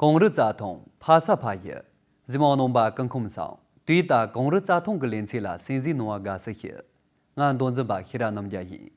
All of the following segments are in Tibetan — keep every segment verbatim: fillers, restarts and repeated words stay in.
གངས་རི་རྩྭ་ཐང་ཕ་ས་ཕ་ཡུལ། གཟིགས་མོ་རྣམ་པ་སྐུ་ཁམས་བཟང་། དུས་ད་གངས་རི་རྩྭ་ཐང་གི་ལེ་ཚན་ལ་གསན་གཟིགས་གནང་བ་དགའ་བསུ་ཞུ། ང་མདོ་འཛིན་པ་ཤེས་རབ་རྣམ་རྒྱལ་ཡིན།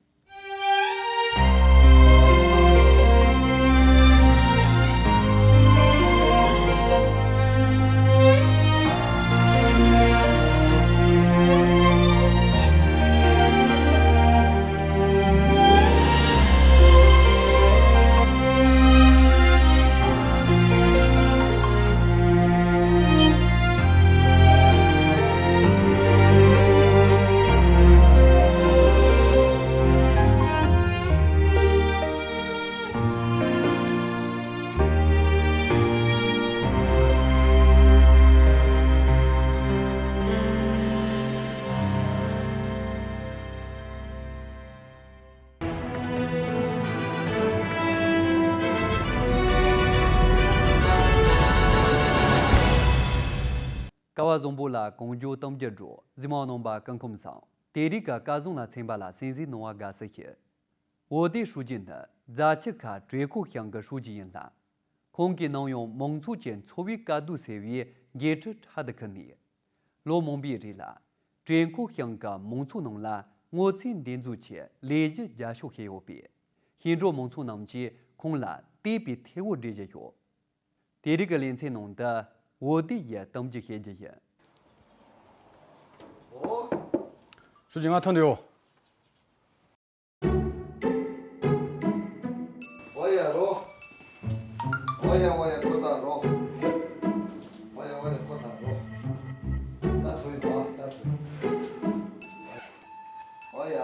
ཀ་བ་བཟང་པོ་ལ་གངས་ལྗོངས་གཏམ་རྒྱུད་འབྲོ། གཟིགས་མོ་རྣམ་པ་སྐུ་ཁམས་བཟང་། དེ་རིང་གི་སྐལ་བཟང་ལ་ཚན་པ་ལ་གསན་གཟིགས་གནང་བ་དགའ་བསུ་ཞུ། བོད་སྡེ་ཧྲུའུ་ཅི་ནི་རྫ་ཆུ་ཁ་བྲེ་ཁོག་ཤང་གི་ཧྲུའུ་ཅི་ཡིན་ལ། ཁོང་གི་ནང་ཡང་མང་ཚོགས་ཀྱི་འཚོ་བའི་དཀའ་སྡུག་སེལ་བའི་འགན་འཁྲི་ཕྲག་ཏུ་ཁུར་ནས། ལོ་མང་པོའི་རིང་ལ་བྲེ་ཁོག་ཤང་གི་མང་ཚོགས་ནང་ལ་སྔོ་ཚལ་འདེབས་འཛུགས་ཀྱི་ལས་གཞི་རྒྱབ་སྐྱོར་བྱས་ཡོད་པས། ཞིང་འབྲོག་མང་ཚོགས་རྣམས་ཀྱིས་ཁོང་ལ་དད་པའི་ཐལ་མོ་སྦྲེལ་བཞིན་ཡོད། དེ་རིང་གི་ལེ་ཚན་ནང་དུ་བོད་སྡེ་ཡི་གཏམ་རྒྱུད་བཤད་རྒྱུ་ཡིན། ཧྲུའུ་ཅི་ང་ཐོན་འདུག་ཡོ། ཨོ་ཡ་རོ། ཨོ་ཡ་ཨོ་ཡ་ཁོ་ཐག་རོ། ཨོ་ཡ་ཨོ་ཡ་ཁོ་ཐག་རོ། ད་ཚོ་ཡི་ད་ད་ཚོ་ཡི། ཨོ་ཡ།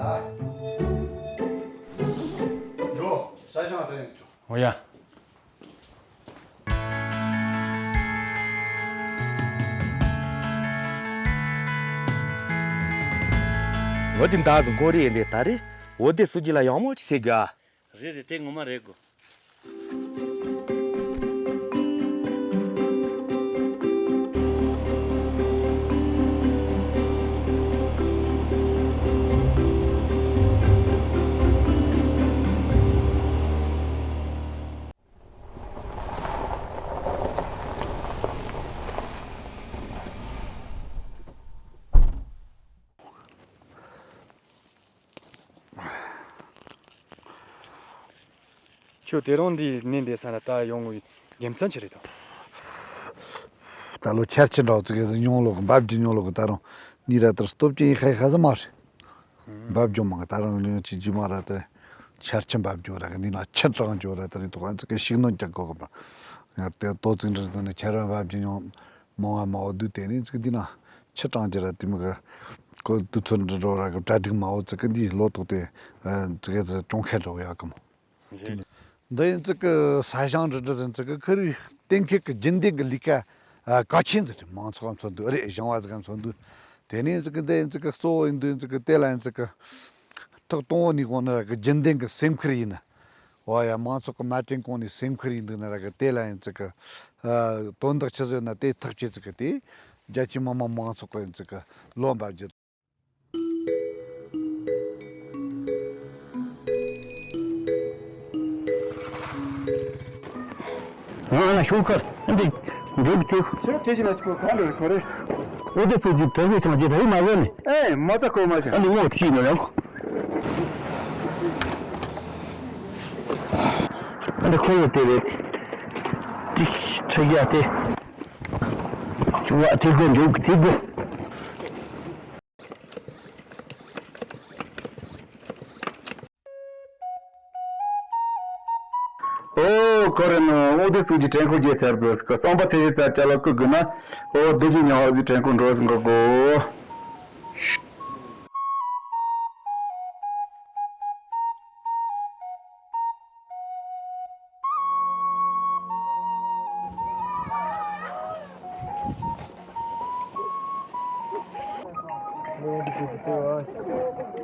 འགྲོ། ས་ཞང་ད་ཡིན་འགྲོ། ཨོ་ཡ། བོད་དེ་འདྲ་ཟིག་མགོ་རེད་འདི་ད་རེད། བོད་དེ་སུ་ཇི་ལ་ཡག་མོ་ཅིག་ཟེར་གི་ཨ། རེད་རེད། དེ་ངོ་མ་རེད་གོ། ཁྱོད་དེ་རིང་འདི་ནས་འདི་ས་ལ་ད་ཡོང་བའི་རྒྱུ་མཚན་ཅི་རེད་དམ། ད་ལོ་ཆར་ཆུ་འདྲ་བོ་ཙི་གེ་ཉུང་ལོག་གི་འབབ་རྒྱུ་ཉུང་ལོག་གི་ད་རུང་འདི་ར་ལྟར་སྟོབས་ཅན་ཡིན་ཧ་ཧ་ཟི་མ་རེད། འབབ་རྒྱུ་མང་གི་ད་རུང་ལོ་ཅི་རྒྱུ་མ་ར་ལྟར་ཆར་ཆུ་འབབ་རྒྱུ་ར་གི་འདི་ན་ཆུ་དྲང་རྒྱུ་ར་ལྟར་འདུག་ཨ་ཙི་གེ་ཤིག་ནོན་རྒྱག་དགོས་གི་མ། ང་དེ་ལྟོ་ཙིག་འདྲ་ཟི་ནས་ཆར་བ་འབབ་རྒྱུ་ཉུང་། མང་བ་མང་བོ་འདུག་དེ་ནས་ཅིག་འདི་ན་ཆུ་གྲང་རྒྱུ་ར་དེ་མི་གི་ཁོ་དུས་ཚོད་འདྲི་འགྲོ་ར་གི་གྲ་སྒྲིག་མང་བོ་ཅིག་གི་འདི་ལོ་ཏོག་དེ་ཅིག་གི་ཅིག་གྲོང་ཁྱེར་འགྲོ་ཡག་གི་མོ། འདི་ཡིན་ཅིག་གི་ས་ཞིང་འདྲི་འདྲི་ཟིན་ཅིག་གི་ཁི་རི་གཏན་འཁེལ་གི་རྒྱུན་ལྡན་གི་ལས་ཀ་གལ་ཆེན་ཟིག་རེད། མང་ཚོགས་འཚོ་འདུག་རེད། ཞིང་བ་ཟིག་འཚོ་འདུག་དེ་ནས་ཅིག་གི་འདི་ཡིན་ཅིག་གི་གཙོ་བོ་ཡིན་འདུག་ཡིན་ཅིག་གི་དེ་ལ་ཡིན་ཅིག་གི་ཐོག་དང་བོ་ནས་གོང་ནས་ར་གི་རྒྱུན་ལྡན་གི་སེམས་ཁུར་ཡིན་ན། འོ་ཡ། མང་ཚོགས་ཀྱི་མ་དྲན་གོང་ནས་སེམས་ཁུར་ཡིན་འདུག་ན་ར་གི་དེ་ལ་ཡིན་ཙི་གི་ཨ་དོན་དག་ཆི་ཟིག་ན་དེ་ཐག་བཅད་ཙི་གི་དེ་རྒྱ་ཆེ་མི་མང་མང་ཚོགས་ཀྱི་ཡིན་ཙི་གི་བློ་འབབ་རྒྱུ། ང་ལ་ཤོག་ཁར་འདི་འདུག་དེ། ཁྱེད་དེ་བཞིན་ལ་ཁོ་གང་འདྲ་ཁོ་རེད། ཨོ་དེ་ཚོ་གི་དོན་དག་ཆང་རྒྱུ་དེ་མ་གོ་ནི། ཨེ་མ་ཚ་ཁོ་མ་ཆ། ཨ་ནི་ངོ་ཐིག་ནོ་ཡང་། ཨ་ནི་ཁོ་ཡོད་དེ་རེད། ཏིག་ཁྲི་ཡ་དེ། ཅུང་བ་དེ་གོ་འཇུག་དེ་གོ། ཨོ་ཁོ་རེ་ནོ། ཨོ་དེ་སུ་ཇི་དྲན་ཁོ་རྒྱལ་ཚར་རྫོགས་སུ་གསང་པ་ཚེ་རེ་ཚར་ཅ་ལག་ཀུ་གུ་ན། ཨོ་དུ་ཇི་ཉང་ཨོ་ཟི་དྲན་ཁོ་འགྲོ་ཟིན་གོ་གོ།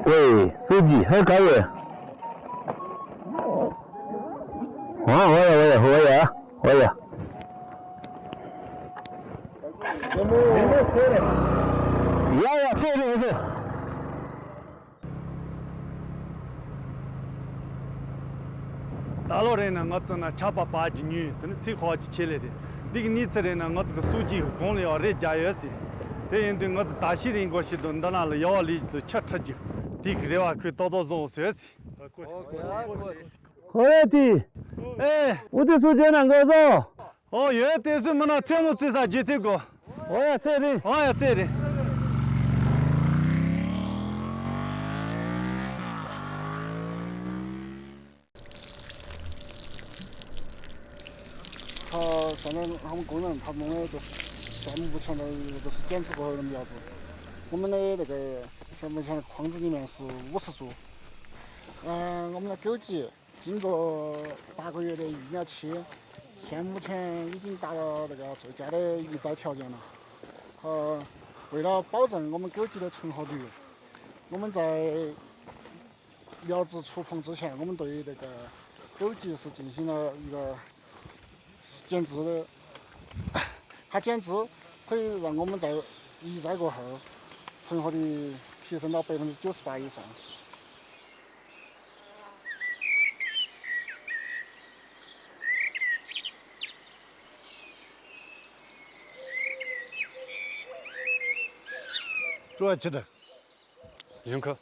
ཝེ། སུ་ཇི་ཧེ་ག་ཡོད། ཨ་ཝ་ཡ་ཝ་ཡ་ཝ་ཡ་ཝ་ཡ། ཡ་ཡ་ཚེ་རེ་ཧེ་གོ། ད་ ད་ལོ་རེད་ན་ང་ཚོ་ན་ཆར་པ་བབས་ཀྱི་ཉོས་དེ་ནི་ཚིག་ཧོག་ཅིག་ཆེ་ལེ་རེད། འདི་གི་གནས་ཚུལ་རེད་ན་ང་ཚོ་གི་སྲོག་གཅིག་གི་གོང་ལ་ཡོད་རེད་རྒྱ་ཡོད་ཟེར། དེ་ཡིན་དུས་ང་ཚོ་ད་ཤི་རིང་གོ་ཤི་དུ་འདི་ན་ལ་ཡོ་བ་ལི་དུ་ཆ་ཁྲ་ཅིག་དེ་གི་རེ་བ་ཁོས་ཏོག་ཏོག་བཟོ་ཟེར་ཟེར། ཁོ་རེ་ཏི། ཨེ། ཨུ་ཏི་སུ་ཇོ་ན་ང་ཚོ། ཨོ་ཡོད་དེ་སུ་མི་ན་ཚེ་མོ་བརྩི་ས་རྗེས་དེ་གོ། ཨོ་ཡ་ཚེ་རིང་། ཨོ་ཡ་ཚེ་རིང་། ཁ་ས་ན་ཧམ་གོ་ན་ཐབས་མང་ཡོད་དོ། ཞྭ་མོ་བུ་ཆ་ན་ཡོད་དོ་སུ་ཀན་སུ་གོ་ཧོ་རམ་ཡོད་དོ། ངོ་མ་ན་ཡོད་དེ་ག་ཡོད་ཤ་མོ་ཆ་ན་ཁོང་ཚོ་ནི་མེད་སུ་བུ་སུ་སུ། ཨ་ངོ་མ་ན་ཀེའུ་ཅི། 经过八个月的疫苗期，全部全已经打了那个注射的疫苗条件了。呃，为了保证我们狗鸡的存活率，我们在苗子触碰之前，我们对于这个狗鸡是进行了一个减脂的，它减脂可以让我们在一赛过后存活率提升到百分之九十八以上。 ཅོ་ཆི་ད། གཞུང་ཁ།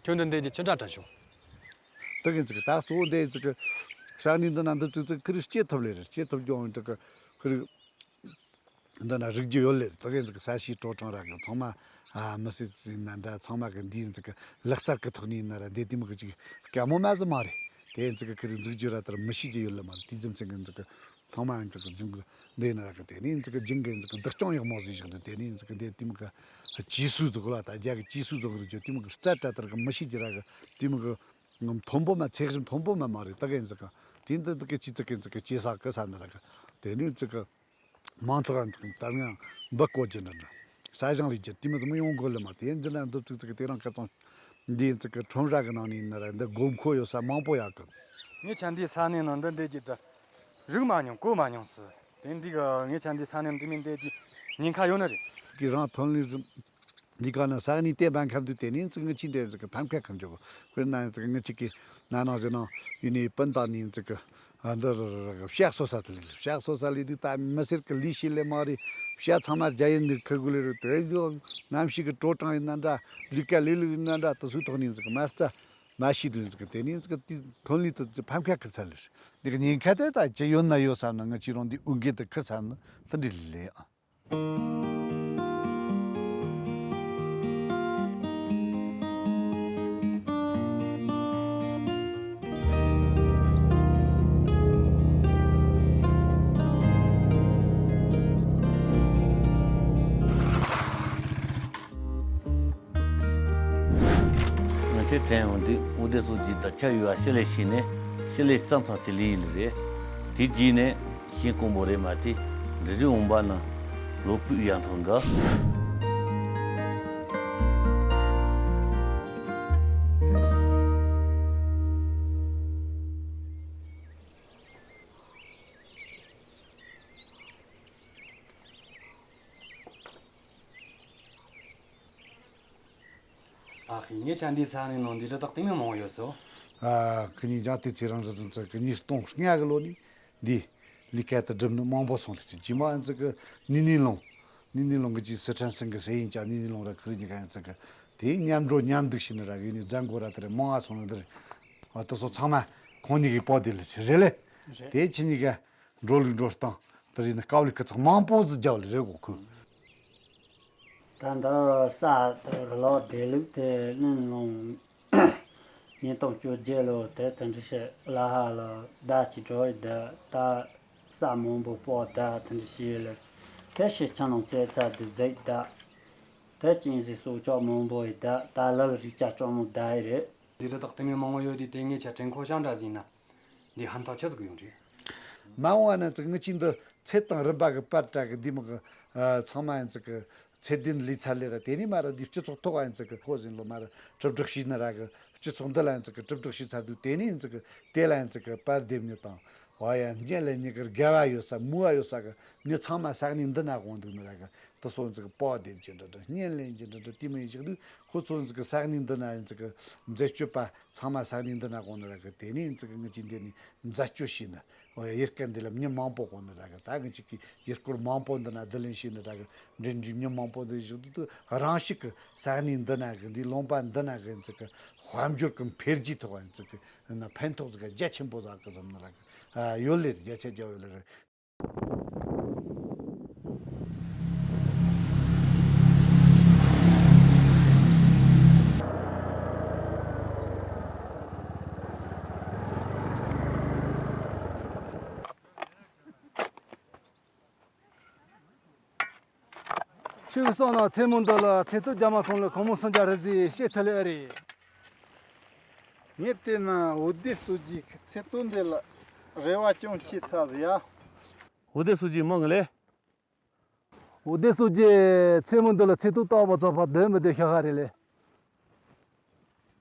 ཁྱོད་འདི་འདེད་ཀྱི་ཅི་འདྲ་དྲན་བྱུང་། ད་གིན་ཙི་གི་ད་གཙོ་བོ་འདི་ཙི་གི་ས་གནས་འདི་ན་འདི་ཙི་ཙི་ཁི་རི་སྐྱེ་ཐུབ་ལེ་རེད། སྐྱེ་ཐུབ་ཀྱང་འདི་གི་ཁི་རི། འདི་ན་རིག་རྒྱུ་ཡོད་ལེ། ད་གིན་ཙི་གི་ས་གཤིས་དྲོ་གྲང་ར་གི་ཚང་མ། ཨ་མི་སེར་ཙི་ན་འདྲ་ཚང་མ་གི་འདིའི་ཙི་གི་ལག་རྩལ་གི་ཐོག་ནས་ཡིན་ན་ར་འདི་དེ་མི་གི་ཅིག་དཀའ་མོ་མ་ཟི་མ་རེད། དེ་ཙི་གི་ཁི་རི་འཛུགས་རྒྱུ་ར་དར་མི་ཤེས་ཀྱི་ཡོད་ལེ་མ་རེད། དེ་ཙམ་ཙི་གི་ཙི་གི་ཚང་མ་ཡང་ཙི་གི་རྫིང་གི་འདི་ན་ར་གི་དེ་ནས་ཙི་གི་རྫིང་གི་ཙི་གི་བདག་སྐྱོང་ཡག་མོ་ཟིག་བཞག་འདུག་དེ་ནས་ཙི་གི་འདི་དེ་མི་གི་ཇི་སུ་ཙི་གི་ལ་ད་རྒྱ་གི་ཇི་སུ་ཙི་གི་རུ་ཅོ་དེ་མི་གི་རྩ་དྲ་དར་གི་མི་ཤེས་ཀྱི་ར་གི་དེ་མི་གི་མཐོན་པོ་མ་ཚད་གཞི་མཐོན་པོ་མ་མ་རེད། ད་གི་ཙི་གི་དེ་འདི་ཙི་གི་ཅི་ཙི་གི་ཙི་གི་ཅི་ས་གི་ས་ན་ར་གི་དེ་ནས་ཙི་གི་མང་ཚོགས་རང་ཚོ་ལྟར་ངང་འབུ་བརྐོ་རྒྱུ་འདྲ་འདྲ། ས་ཞིང་ལས་རྒྱུ་དེ་མི་ཚོ་མི་ཡོང་དགོས་ལེ་མ་དེ་འདི་ན་འདུག་ཙིག་ཙིག་དེ་རང་ཁ་ཚང་འདི་ཙིག་གི་ཁྲོམ་ར་གི་ནང་ནས་ཡིན་ན་ར་འདི་དགོས་མཁོ་ཡོད་ས་མང་པོ་ཡོད་གི། ངས་ཆ་འདི་ས་གནས་ནང་འདི་འདེད་རྒྱུ་དེ་རིག་མ་མྱོང་གོ་མ་མྱོང་སི། དེ་འདི་གི་ངས་ཆ་འདི་ས་གནས་འདི་མིན་འདེད་རྒྱུ་ཉེན་ཁ་ཡོད་ནི་རེད། གི་རང་ཐོན་ལས་སུ། འདི་ག་ན་ས་གནས་བསྟན་པ་ཁམས་དུ་དེ་ནས་ཙིག་ངི་ཆིན་དེ་ཙིག་ཕམ་ཁ་ཁམས་འཇོག་དཔེར་ན་ཙིག་ངི་ཅིག་གི་ན་ནང་ཟེར་ནང་ཡུལ་ནས་སྤུན་ཟླ་ནས་ཙིག་གི་ཨ་འདི་རུ་རུ་རུ་ཕྱག་གསོ་ས་དེ་ལས་ཕྱག་གསོ་ས་ལས་དུས་ད་མི་སེར་གི་ལས་བྱེད་ལས་མ་རེད། ཕྱག་ཚང་མ་རྒྱ་ཡིན་ནི་ཁུར་དགོས་ལས་རུ་དེ་ཡོད་གནམ་གཤིས་གི་དྲོ་གྲང་ཡིན་ན་འདྲ་ལས་ཀ་ལས་ལུགས་ཡིན་ན་འདྲ་དུ་སུའི་ཐོག་ནས་ཙིག་མ་རྩ་མ་ཤེས་དུས་ཙིག་དེ་ནས་ཙིག་དེ་ཐོན་ལས་དུ་ཙིག་ཕམ་ཁ་ཁུར་ཚར་ལས་འདི་གི་ཉེན་ཁ་དེ་ད་ཅི་ཡོད་ན་ཡོད་བསམ་ན་ང་ཅི་རུང་འདི་འུ་འགེ་དུ་ཁུར་ཚར་ན་དེ་འདྲ་ལས་ཨ། ང་ཚོའི་དྲན་འོང་དུས་འོ་དེ་ཚོ་ཀྱི་ད་ཆ་ཡོད་ཨ་ཤི་ལེ་ཤི་ནས་ཤི་ལེ་གཙང་གཙང་ཅི་ལི་ཡི་ལི་རེད། དེ་རྗེས་ནས་ཤིང་ཀོང་པོ་རེད་མ་དེ་འབྲི་རི་འོང་པ་ན་ལོ་ཕུད་ཡང་ཐོང་ག་ཨ་ཁི་ངས་ཆ་འདི་ས་ནས་ནང་འདི་རི་དྭགས་སྟེང་ནས་མང་བོ་ཡོད་སོ། ཨ་ཁི་ཉིན་ཅང་དེ་ཚེ་རང་རི་ཙམ་ཚེ་ཁི་ཉིས་སྟོང་ལྔ་གི་ལོ་ནས་འདི་ལི་ཀ་དུ་སྒྲུབ་ནི་མང་པོ་སོང་ལ་ཅི་ཇི་མ་ཨ་ཙི་གི་ནི་ནི་ལོང་ནི་ནི་ལོང་གི་ཅི་སི་ཁྲན་སིང་གི་སེ་ཡིན་ཅང་ནི་ནི་ལོང་ར་ཁི་རི་ཉི་ག་ཨ་ཙི་གི་དེ་མཉམ་འགྲོ་མཉམ་འདུག་ཤི་ནི་ར་གི་ནི་རྫ་མགོ་ར་དེ་རེ་མང་ཨ་སོང་ལ་འདི་རེ་ཨ་དུ་སོ་ཚང་མ་ཁོང་ཉིད་ཀྱི་པོ་དེ་ལ་ཅི་རེ་ལེ་དེ་ཁྱི་ཉི་ག་འགྲོ་ལུགས་འགྲོ་སྟངས་དེ་རིགས་ནི་དཀའ་ལས་ཁག་ཚང་མང་པོ་ཟིག་རྒྱབ་ལ་རེད་གོ་ཁུ། ད་འདི་ས་དེ་གློག་བདེ་ལུགས་དེ་གླིང་ལུང་ཉིས་སྟོང་བཅོ་བརྒྱད་ལོ་དེ་དེ་འདྲ་བྱས་ལ་ཧ་ལ་ཟླ་གཅིག་འགྲོ་ཡི་ད་ད་ས་མང་པོ་སྤོ་ད་དེ་འདྲ་བྱས་ལ་དེ་ཤི་ཆ་ནང་བཙལ་ཚ་དེ་ཟིག་ད་དེ་ཅིང་ཟིག་སྲོག་ཆགས་མང་པོ་ཡི་ད་ད་ལ་ལ་རིག་ཅག་ཅོག་མོ་ད་ཡི་རེད། འདི་རི་དྭགས་དེ་མོ་མང་བོ་ཡོད་དུས་དེ་ངས་ཆ་དྲན་ཁོ་ཤང་འདྲ་ཟིན་ན། འདི་ཧན་ཐག་ཆི་ཟིག་ཡོང་རེད། མ་འོངས་པ་ན་ཙིག་ངི་ཅིག་འདི་ཚེ་དང་རིམ་པ་གི་པར་བཀྲ་གི་འདི་མོ་གི་ཚང་མ་ཡང་ཙིག་གི་ཚེ་བདུན་ལས་ཚར་ལེ་ར་དེ་ནས་མ་ར་འདི་སྤྱི་ཚོགས་ཐོག་ཡང་ཙིག་གི་ཁོ་ཟིན་ལོ་མ་ར་གྲུབ་སྒྲིག་བྱས་ན་ར་གི་སྤྱི་ཚོགས་འདི་ལ་ཡང་ཙིག་གི་གྲུབ་སྒྲིག་བྱས་ཚར་དུས་དེ་ནས་ཡང་ཙིག་གི་དེ་ལ་ཡང་ཙིག་གི་པར་འདེབས་ནི་དང་ གོ་ཡ་གཉེན་ལེན་གཉིས་ཀར་དགའ་བ་ཡོད་ས་མོས་པ་ཡོད་ས་གི་མི་ཚང་མ་ས་གནས་འདི་ན་དགོངས་འདུག་ནི་ར་གི། དེ་ཚོ་ཚིག་གི་པོ་དེབ་ཀྱི་འདྲ་འདྲ་གཉེན་ལེན་གྱི་འདྲ་འདྲ་དེ་མོ་ཡིན་ཞིག་འདུག་ཁོ་ཚོ་ཚིག་གི་ས་གནས་འདི་ན་ཡིན་ཚིག་གི་འཛད་སྤྱོད་པ་ཚང་མ་ས་གནས་འདི་ན་དགོངས་ནི་ར་གི། དེ་ནས་ཡིན་ཚིག་གི་ངི་ཅི་འདི་ནས་འཛད་སྤྱོད་བྱས་ནི། འོ་ཡ་ཡུལ་སྐད་འདི་ལ་མྱི་མང་པོ་དགོངས་ནི་ར་གི། ད་ངི་ཅིག་གི་ཡུལ་སྐོར་མང་པོ་འདི་ན་བསྡུ་ལེན་བྱས་ནི་ར་གི། འདྲེན་འདྲིས་མྱི་མང་པོ་འདི་ཞིག་འདུག་རང་ཞིག་གི་ས་གནས་འདི་ན་གི་འདི་ལུང་པ་འདི་ན་གི་ཡིན་ཚིག་གི་དཔལ་འབྱོར་གི་འཕེལ་རྒྱས་ཐོག་ཡིན་ཚིག་གི་ཡིན་ན་ཕན་ཐོགས་ཟིག་རྒྱ་ཆེན་པོ་ཟིག་གི་བཟུང་ནི་ར་གི། ཡོད་ལེ་རྒྱ་ཆེ་རྒྱ་ཡོད་ལེ་རེད། ཁྱོད་སོང་ན་མཚན་མོ་འདི་ལ་ཚེ་སྟོད་རྒྱ་མ་ཁོང་ལ་ཁོ་མོ་སུན་ཅག་རེད་ཟེར་བཤད་ཐུབ་ལེ་ཨེ་རེད། ངས་བལྟས་ན་འོད་སྡེ་སོ་རྒྱུའི་ཚེ་སྟོད་འདི་ལ་རེ་བ་ཅུང་ཆེ་ཚ་ཟིག་ཡ། འོད་སྡེ་སོ་རྒྱུའི་མང་ལེ། འོད་སྡེ་སོ་རྒྱུའི་མཚན་མོ་འདི་ལ་ཚེ་སྟོད་ལྟ་བུ་ཚོ་ཕ་སྡོད་མི་སྡོད་ཤ་ཁ་རེད་ལེ།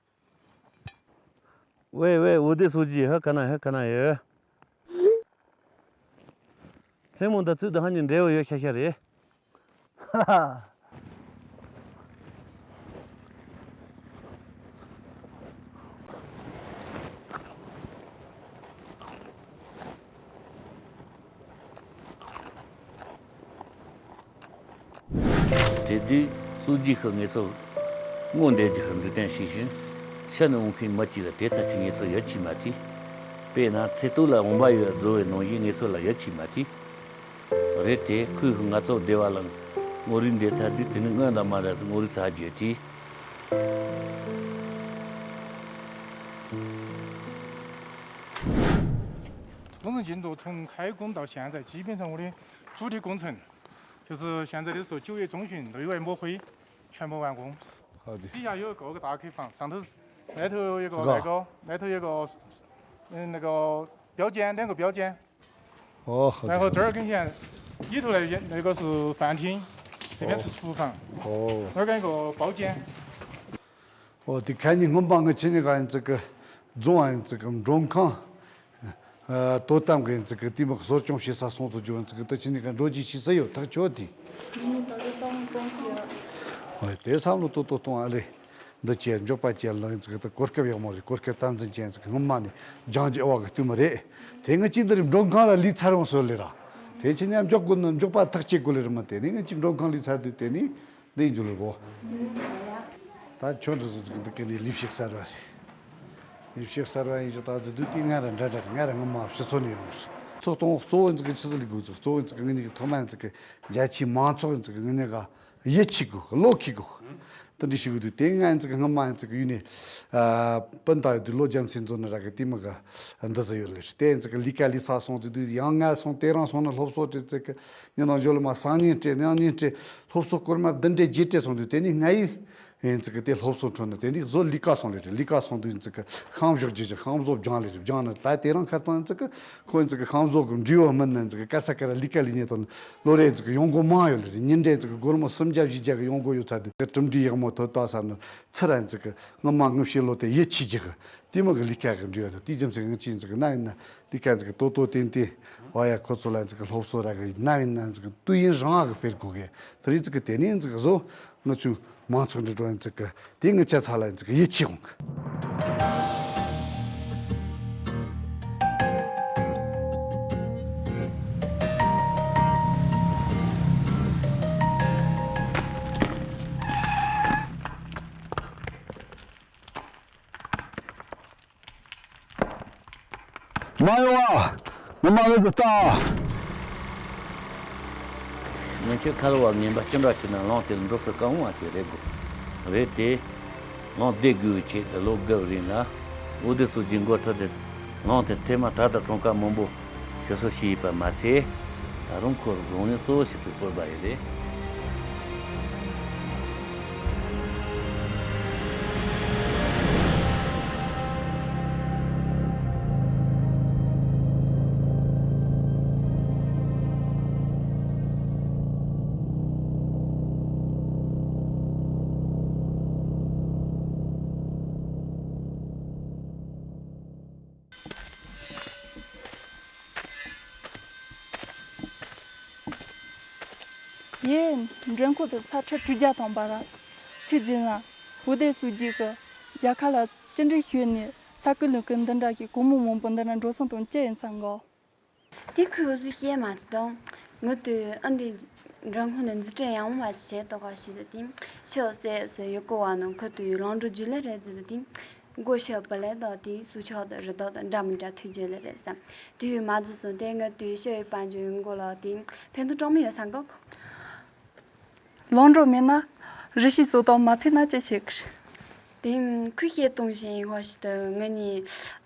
ཝེ་ཝེ། འོད་སྡེ་སོ་རྒྱུའི་ཧ་ག་ན་ཧ་ག་ན་ཡོད། མཚན་མོ་འདི་ཚོད་འདི་ཧ་ནི་འབྲས་བུ་ཡོད་ཤ་ཤ་རེད། ཧ་ཧ། དེ་དུས་སོ་རྒྱུའི་ངེད་ཚོ་སྔོན་འདས་ཀྱི་འཇིག་རྟེན་ཤེས་བཞིན་ཕྱི་ནས་འོང་མཁན་མི་གཅིག་ལ་དེ་ལྟར་གྱི་ངེད་ཚོ་ཡིད་ཆེས་མ་ཐུབ། དཔེར་ན་ཚེ་སྟོད་ལ་འོང་བ་ཡོད་བཟོ་བའི་ནང་བཞིན་ངེད་ཚོ་ལ་ཡིད་ཆེས་མ་ཐུབ། རེད་དེ། ཁོས་ང་ཚོ་སྡེ་བ་ལ་ངོ་རིག་འདེབས་ཚར་དུས་དེ་ནི་སྔོན་དང་མ་འདྲ་སའི་ངོ་རིག་ཚར་རྒྱུ་དེ། 工程进度从开工到现在，基本上我的主力工程就是现在的是九月中旬六月末会全部完工。好的。底下有一个大开放，上头是那头有一个那个，那头有一个，嗯，那个标间，两个标间。 哦，好的。然后这儿跟前里头那边那个是饭厅，那边是厨房。哦。那儿跟一个包间。 ཨོ་དེ་ཁ་ཉིན་སྔོན་མ་ངི་ཆི་ནི་ག་ཡིན་ཙི་གི་རྫོང་ཨ་ཡིན་ཙི་གི་མགྲོན་ཁང་། དོ་དམ་གི་ཡིན་ཙི་གི་དེ་མི་གི་གསོ་སྐྱོང་བྱེད་ས་སོང་ཙི་འཇུ་ཡིན་ཙི་གི་དེ་ཆི་ནི་ག་འགྲོ་རྒྱུ་ཞིག་སུ་ཡོད་ཐག་ཆོད་དེ། ཨོ་དེ་བསམ་བློ་ཏོག་ཏོག་གཏོང་ཨ་ལེ། འདི་ཅེར་མགྱོགས་པ་ཅེར་ལངས་ཡིན་ཙི་གི་དེ་གོ་སྐབས་ཡག་མོ་རེད། གོ་སྐབས་དམ་འཛིན་ཅན་ཙི་གི་སྔོན་མ་ནས་སྦྱང་རྒྱུ་ཨེ་བ་གི་བསྟུན་མི་རེད། དེ་ངི་ཅི་འདི་རེད། མགྲོན་ཁང་ལ་ལུས་ཚར་རུང་སོ་ལེ་ར། དེ་ཆི་ནི་མགྱོགས་དགོས་ནི་མགྱོགས་པ་ཐག་བཅད་དགོས་ལེ་རེད། མ་དེ་ནས་ངི་ཅི་མགྲོན་ཁང་ལུས་ཚར་དུས་དེ་ནི། འདི་འཇུ་ལུ་གོ། ད་ཁྱོད་འདི་ཟིག་འདི་གི་ནི་ལས་ཞུགས་གསར་བ་རེད། ལས་ཞུགས་གསར་བ་ཡིན་ཞིག་ད་ཟི་དུས་དེ་ང་ར་འདྲ་འདྲ་རེད། ང་ར་ངོ་མ་ཕྱི་ཚོ་ནས་ཡོང་རེད། ཚོགས་གཏོང་གཙོ་བོ་འཛི་གི་ཆི་ཟི་ལི་དགོས་ཚོགས་གཙོ་བོ་འཛི་གི་ངི་ནི་གི་ཐོག་མ་འཛི་གི་རྒྱ་ཆེའི་མང་ཚོགས་འཛི་གི་ངི་ནི་ག་ཡིད་ཆེས་དགོས་བློ་ཁེལ་དགོས། དེ་འདྲ་ཞིག་དུས་དེ་ང་འཛི་གི་སྔ་མ་འཛི་གི་ཡུལ་ནས་སྤུན་ཟླ་ཡོད་དུས་ལོ་རྒྱམ་སེ་འཛོ་ནི་ར་གི་དེ་མི་ག་འདི་ཟི་ཡོད་ལེ་རེད། དེ་འཛི་གི་ལི་ཀ་ལི་ས་སོང་ཟི་དུས་ཡང་ང་སོང་དེ་རང་སོང་ནི་སློབ་གསོ་དེ་འཛི་གི་ཉི་ནང་འཇོ་ལི་མ་སང་ཉིན་སྤྲད་ནང་ཉིན་སྤྲད། སློབ་གསོ་སྐོར་མ་བདུན་འདྲེ་བརྒྱད་འདྲེ་སོང་དུས་དེ་ནི་ང་ཡི་ཡིན་ཙི་གི་དེ་སློབ་གསོ་འཕྲོད་ནི་དེ་ནི་བཟོ་ལི་ཀ་སོང་ལེ་རེད། ལི་ཀ་སོང་དུས་ཡིན་ཙི་གི་ཤང་བཞག་རྒྱུ་ཞིག་ཤང་བཟོ་སྦྱང་ལེ་རེད། སྦྱང་ནི་ད་དེ་རང་ཁ་ཚང་ཡིན་ཙི་གི་ཁོ་ཡིན་ཙི་གི་ཤང་བཟོ་གི་འབྲི་བ་མིན་ནི་ཡིན་ཙི་གི་ཀ་ས་ཀ་ར་ལི་ཀ་ལི་ཉེ་དོན་ལོ་རེ་ཡིན་ཙི་གི་ཡོང་སྒོ་མང་ཡོད་ལེ་རེད། ཉིན་འདྲེ་ཡིན་ཙི་གི་སྒོར་མོ་སུམ་བརྒྱ་བཞི་བརྒྱ་གི་ཡོང་སྒོ་ཡོད་ཚར་དུས་དེ་གྲུབ་འབྲས་ཡག་མོ་ཐོབ་ད་བསམ་ནི་ཚུར་ར་ཡིན་ཙི་གི་ངི་མ་ངི་ཤེས་ལོ་དེ་ཡིད་ཆེས་རྒྱུ་གི་དེ་མི་གི་ལི་ཀ་གི་འབྲི་བ་དང་དེ་རྒྱུ་མཚན་ངི་ཅི་ཡིན་ཙི་གི་ན་ཡིན་ན་ལི་ཀ་ཡིན་ཙི་གི་ཏོ་ཏོ་ཏན་ཏན་བ་ཡ་ཁོ་ཚོ་ལ་ཡིན་ཙི་གི་སློབ་གསོ་ར་གི་ན་ཡིན་ན་ཡིན་ཙི་གི་དུས་ཡུན་རིང་བ་གི་སྤེལ་དགོས་གི་དེ་རེད། ཙི་གི་དེ་ནས་ཡིན་ཙི་གི་བཟོ། ང་ཚོའི་མང་ཚོགས་འདི་འགྲོ་ཡིན་ཙི་གི་དེ་ངི་ཅ་ཚ་ལ་ཡིན་ཙི་གི་ཡིད་ཆེས་འོང་གི། མ་ཡོང་བ། ངོ་མ་ངེད་ཚོ་ལྟ། ཉིན་ཆད་ཁ་ལོ་བ་ངན་པ་ཅི་འདྲ་བྱས་ན་གླང་དེ་ལ་འགྲོ་ཕོད་དཀའ་མོ་བ་ཅིག་རེད་དགོས། རེད་དེ། གླང་བདེ་དགོས་པའི་ཆེད་དུ་ལོ་དགུ་རིང་ལ་འོད་སྡེ་སོ་རྒྱུའི་མགོ་ཁྲིད་དེ་གླང་དེ་ཐེངས་མ་ད་ལྟ་གྲངས་ཀ་མང་པོ་ཞིག་གསོ་བྱས་ཡོད་པ་མ་ཚད། ད་རུང་ཁོར་དགོས་ངེས་གཙོ་བོ་ཞིག་པའི་སྤོབས་པ་ཡོད་རེད། ཡེ། མགྲོན་ཁང་དུ་ས་ཁྲ་དྲུག་བརྒྱ་ཐམ་པ་ར། ཆི་ཟིན་ལ། འོ་དེ་སུ་ཇི་གི། རྒྱལ་ཁ་ལ་ཅི་འདྲ་ཞུས་ནས་ས་ཀི་ལུ་ཀི་འདི་འདྲ་གི་སྒོར་མོ་མང་པོ་འདི་འདྲ་འགྲོ་སོང་དང་ཅི་ཡིན་ས་འགོ། དེ་ཁོས་འུ་ཚོས་བཤད་མ་ཐུབ་དང་། ངི་དུས་ཨ་འདི་མགྲོན་ཁང་ནས་འཛུལ་ཁྲིད་ཡང་མ་བྱེད་དོ་ག་ཞིག་ཏུ་དེ་ཤི་བ་ཟེར་ཟེར་ཡོད་གོ་བ་ནང་ཁོ་དུས་ལང་འགྲོ་རྒྱུ་ལས་རེད་ཟེར་དུ་དེ་མགོ་ཤི་བ་ལས་དོ་དེ་སུ་ཆོག་དོ་རི་དོག་དང་འདྲ་མི་འདྲ་ཐུག་རྒྱུ་ལས་རེད་བསམ། དེ་ཡོད་མ་འཛུལ་སོང་དེ་ངི་དུས་ཤི་བའི་དཔལ་འབྱོར་མགོ་ལ་དེ་ཕན་ཐོགས་གྲོང་མི་ཡོད་ས་འགོ། ལོང་འགྲོ་མེད་ན། རི་ཤི་བཟོ་དང་མ་ཐུག་ན་ཅི་བྱེད་ཀྱི་རེད། དེང་ཁོས་བཤད་གཏོང་བཞིན་ཡིན་ཧོ་ཞིག་ཏུ་ངི་ནི་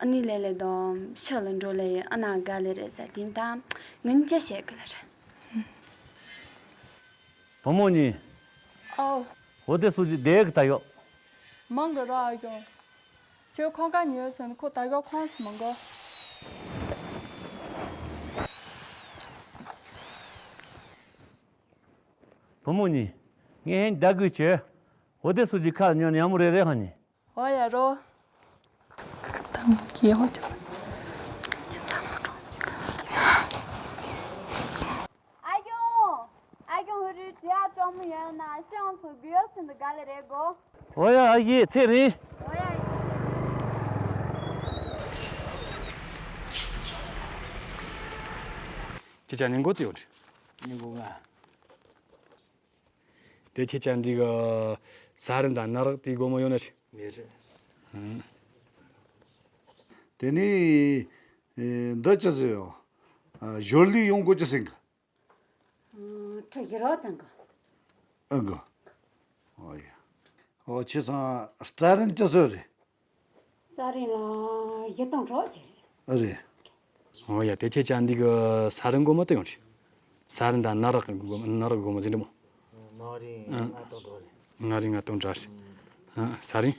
ཨ་ནི་ལེ་ལེ་དང་ཤ་ལ་འགྲོ་ལེ་ཡི་ཨ་ན་དགའ་ལེ་རེད་ཟེར་དེང་དང་ངི་ནི་ཅི་བྱེད་ཀྱི་ལེ་རེད། བུ་མོ་གཉིས། ཨོ། འོ་དེ་སུ་ཅི་དེ་གི་ད་ཡོད། མང་གི་རོ་ཨ་ཡོང་། ཁྱོད་ཁོང་ཀ་ཉོས་ཟིན་ཁོ་ད་ཡོད་ཁོང་སུ་མང་གི། བུ་མོ་གཉིས། ངས་ཧན་ད་དགོས་ཆེ། འོ་དེ་སུ་ཅི་ཁ་ཉོ་ཉམ་མོ་རེ་རེ་ཧ་ནི། ཨོ་ཡ་རོ། ཁ་ཐང་གི་ཧོ་ཅོ། ཨ་ཡོང་། ཨ་ཡོང་ཧུ་རུ་ཅི་ཡ་ཀྲོང་མི་ཡོད་ན་ཤང་ཚོ་གུ་ཡོ་སིན་དུ་ག་ལེ་རེ་གོ། ཨོ་ཡ་ཨ་ཡེ་ཚེ་རིང་། ཨོ་ཡ་ཡ། ཁྱེད་ཅག་ཉིན་གོ་དེ་ཡོད་རེད། ཉིན་གོ་ང་། དེ་ཁྱེད་ཅག་འདི་གི་ས་རིན་དང་ནག་རག་དེའི་སྒོ་མོ་ཡོད་ན་ཞིག་མེད་རེད། ཨང་། དེ་ནས་ཨེ་འདི་ཅི་ཟེར་ཡོད། ཨ་ཞོར་ལས་ཡོང་སྒོ་ཅི་ཟེར་གི། ཨང་། ཁྲི་བཞི་རོགས་ཙམ་གི། ཨང་གི། ཨོ་ཡ། ཨོ་ཁྱེད་ཚང་རྩྭ་རིན་ཅི་ཟེར་རེད། རྩྭ་རིན་ལ་བཞི་སྟོང་གྲོགས་ཀྱི་རེད། ཨ་རེད། ཨོ་ཡ་དེ་ཁྱེད་ཅག་འདི་གི་ས་རིན་སྒོར་མོ་དུ་ཡོང་རེད། ས་རིན་དང་ནག་རག་གི་སྒོར་མོ་ནག་རག་གི་སྒོར་མོ་ཟིན་འགྲོ་མོ། ནག་རིན་ཨ། ལྔ་སྟོང་གྲོགས་རེད། ནག་རིན་ལྔ་སྟོང་གྲོགས་རེད། ཨ་ས་རིན།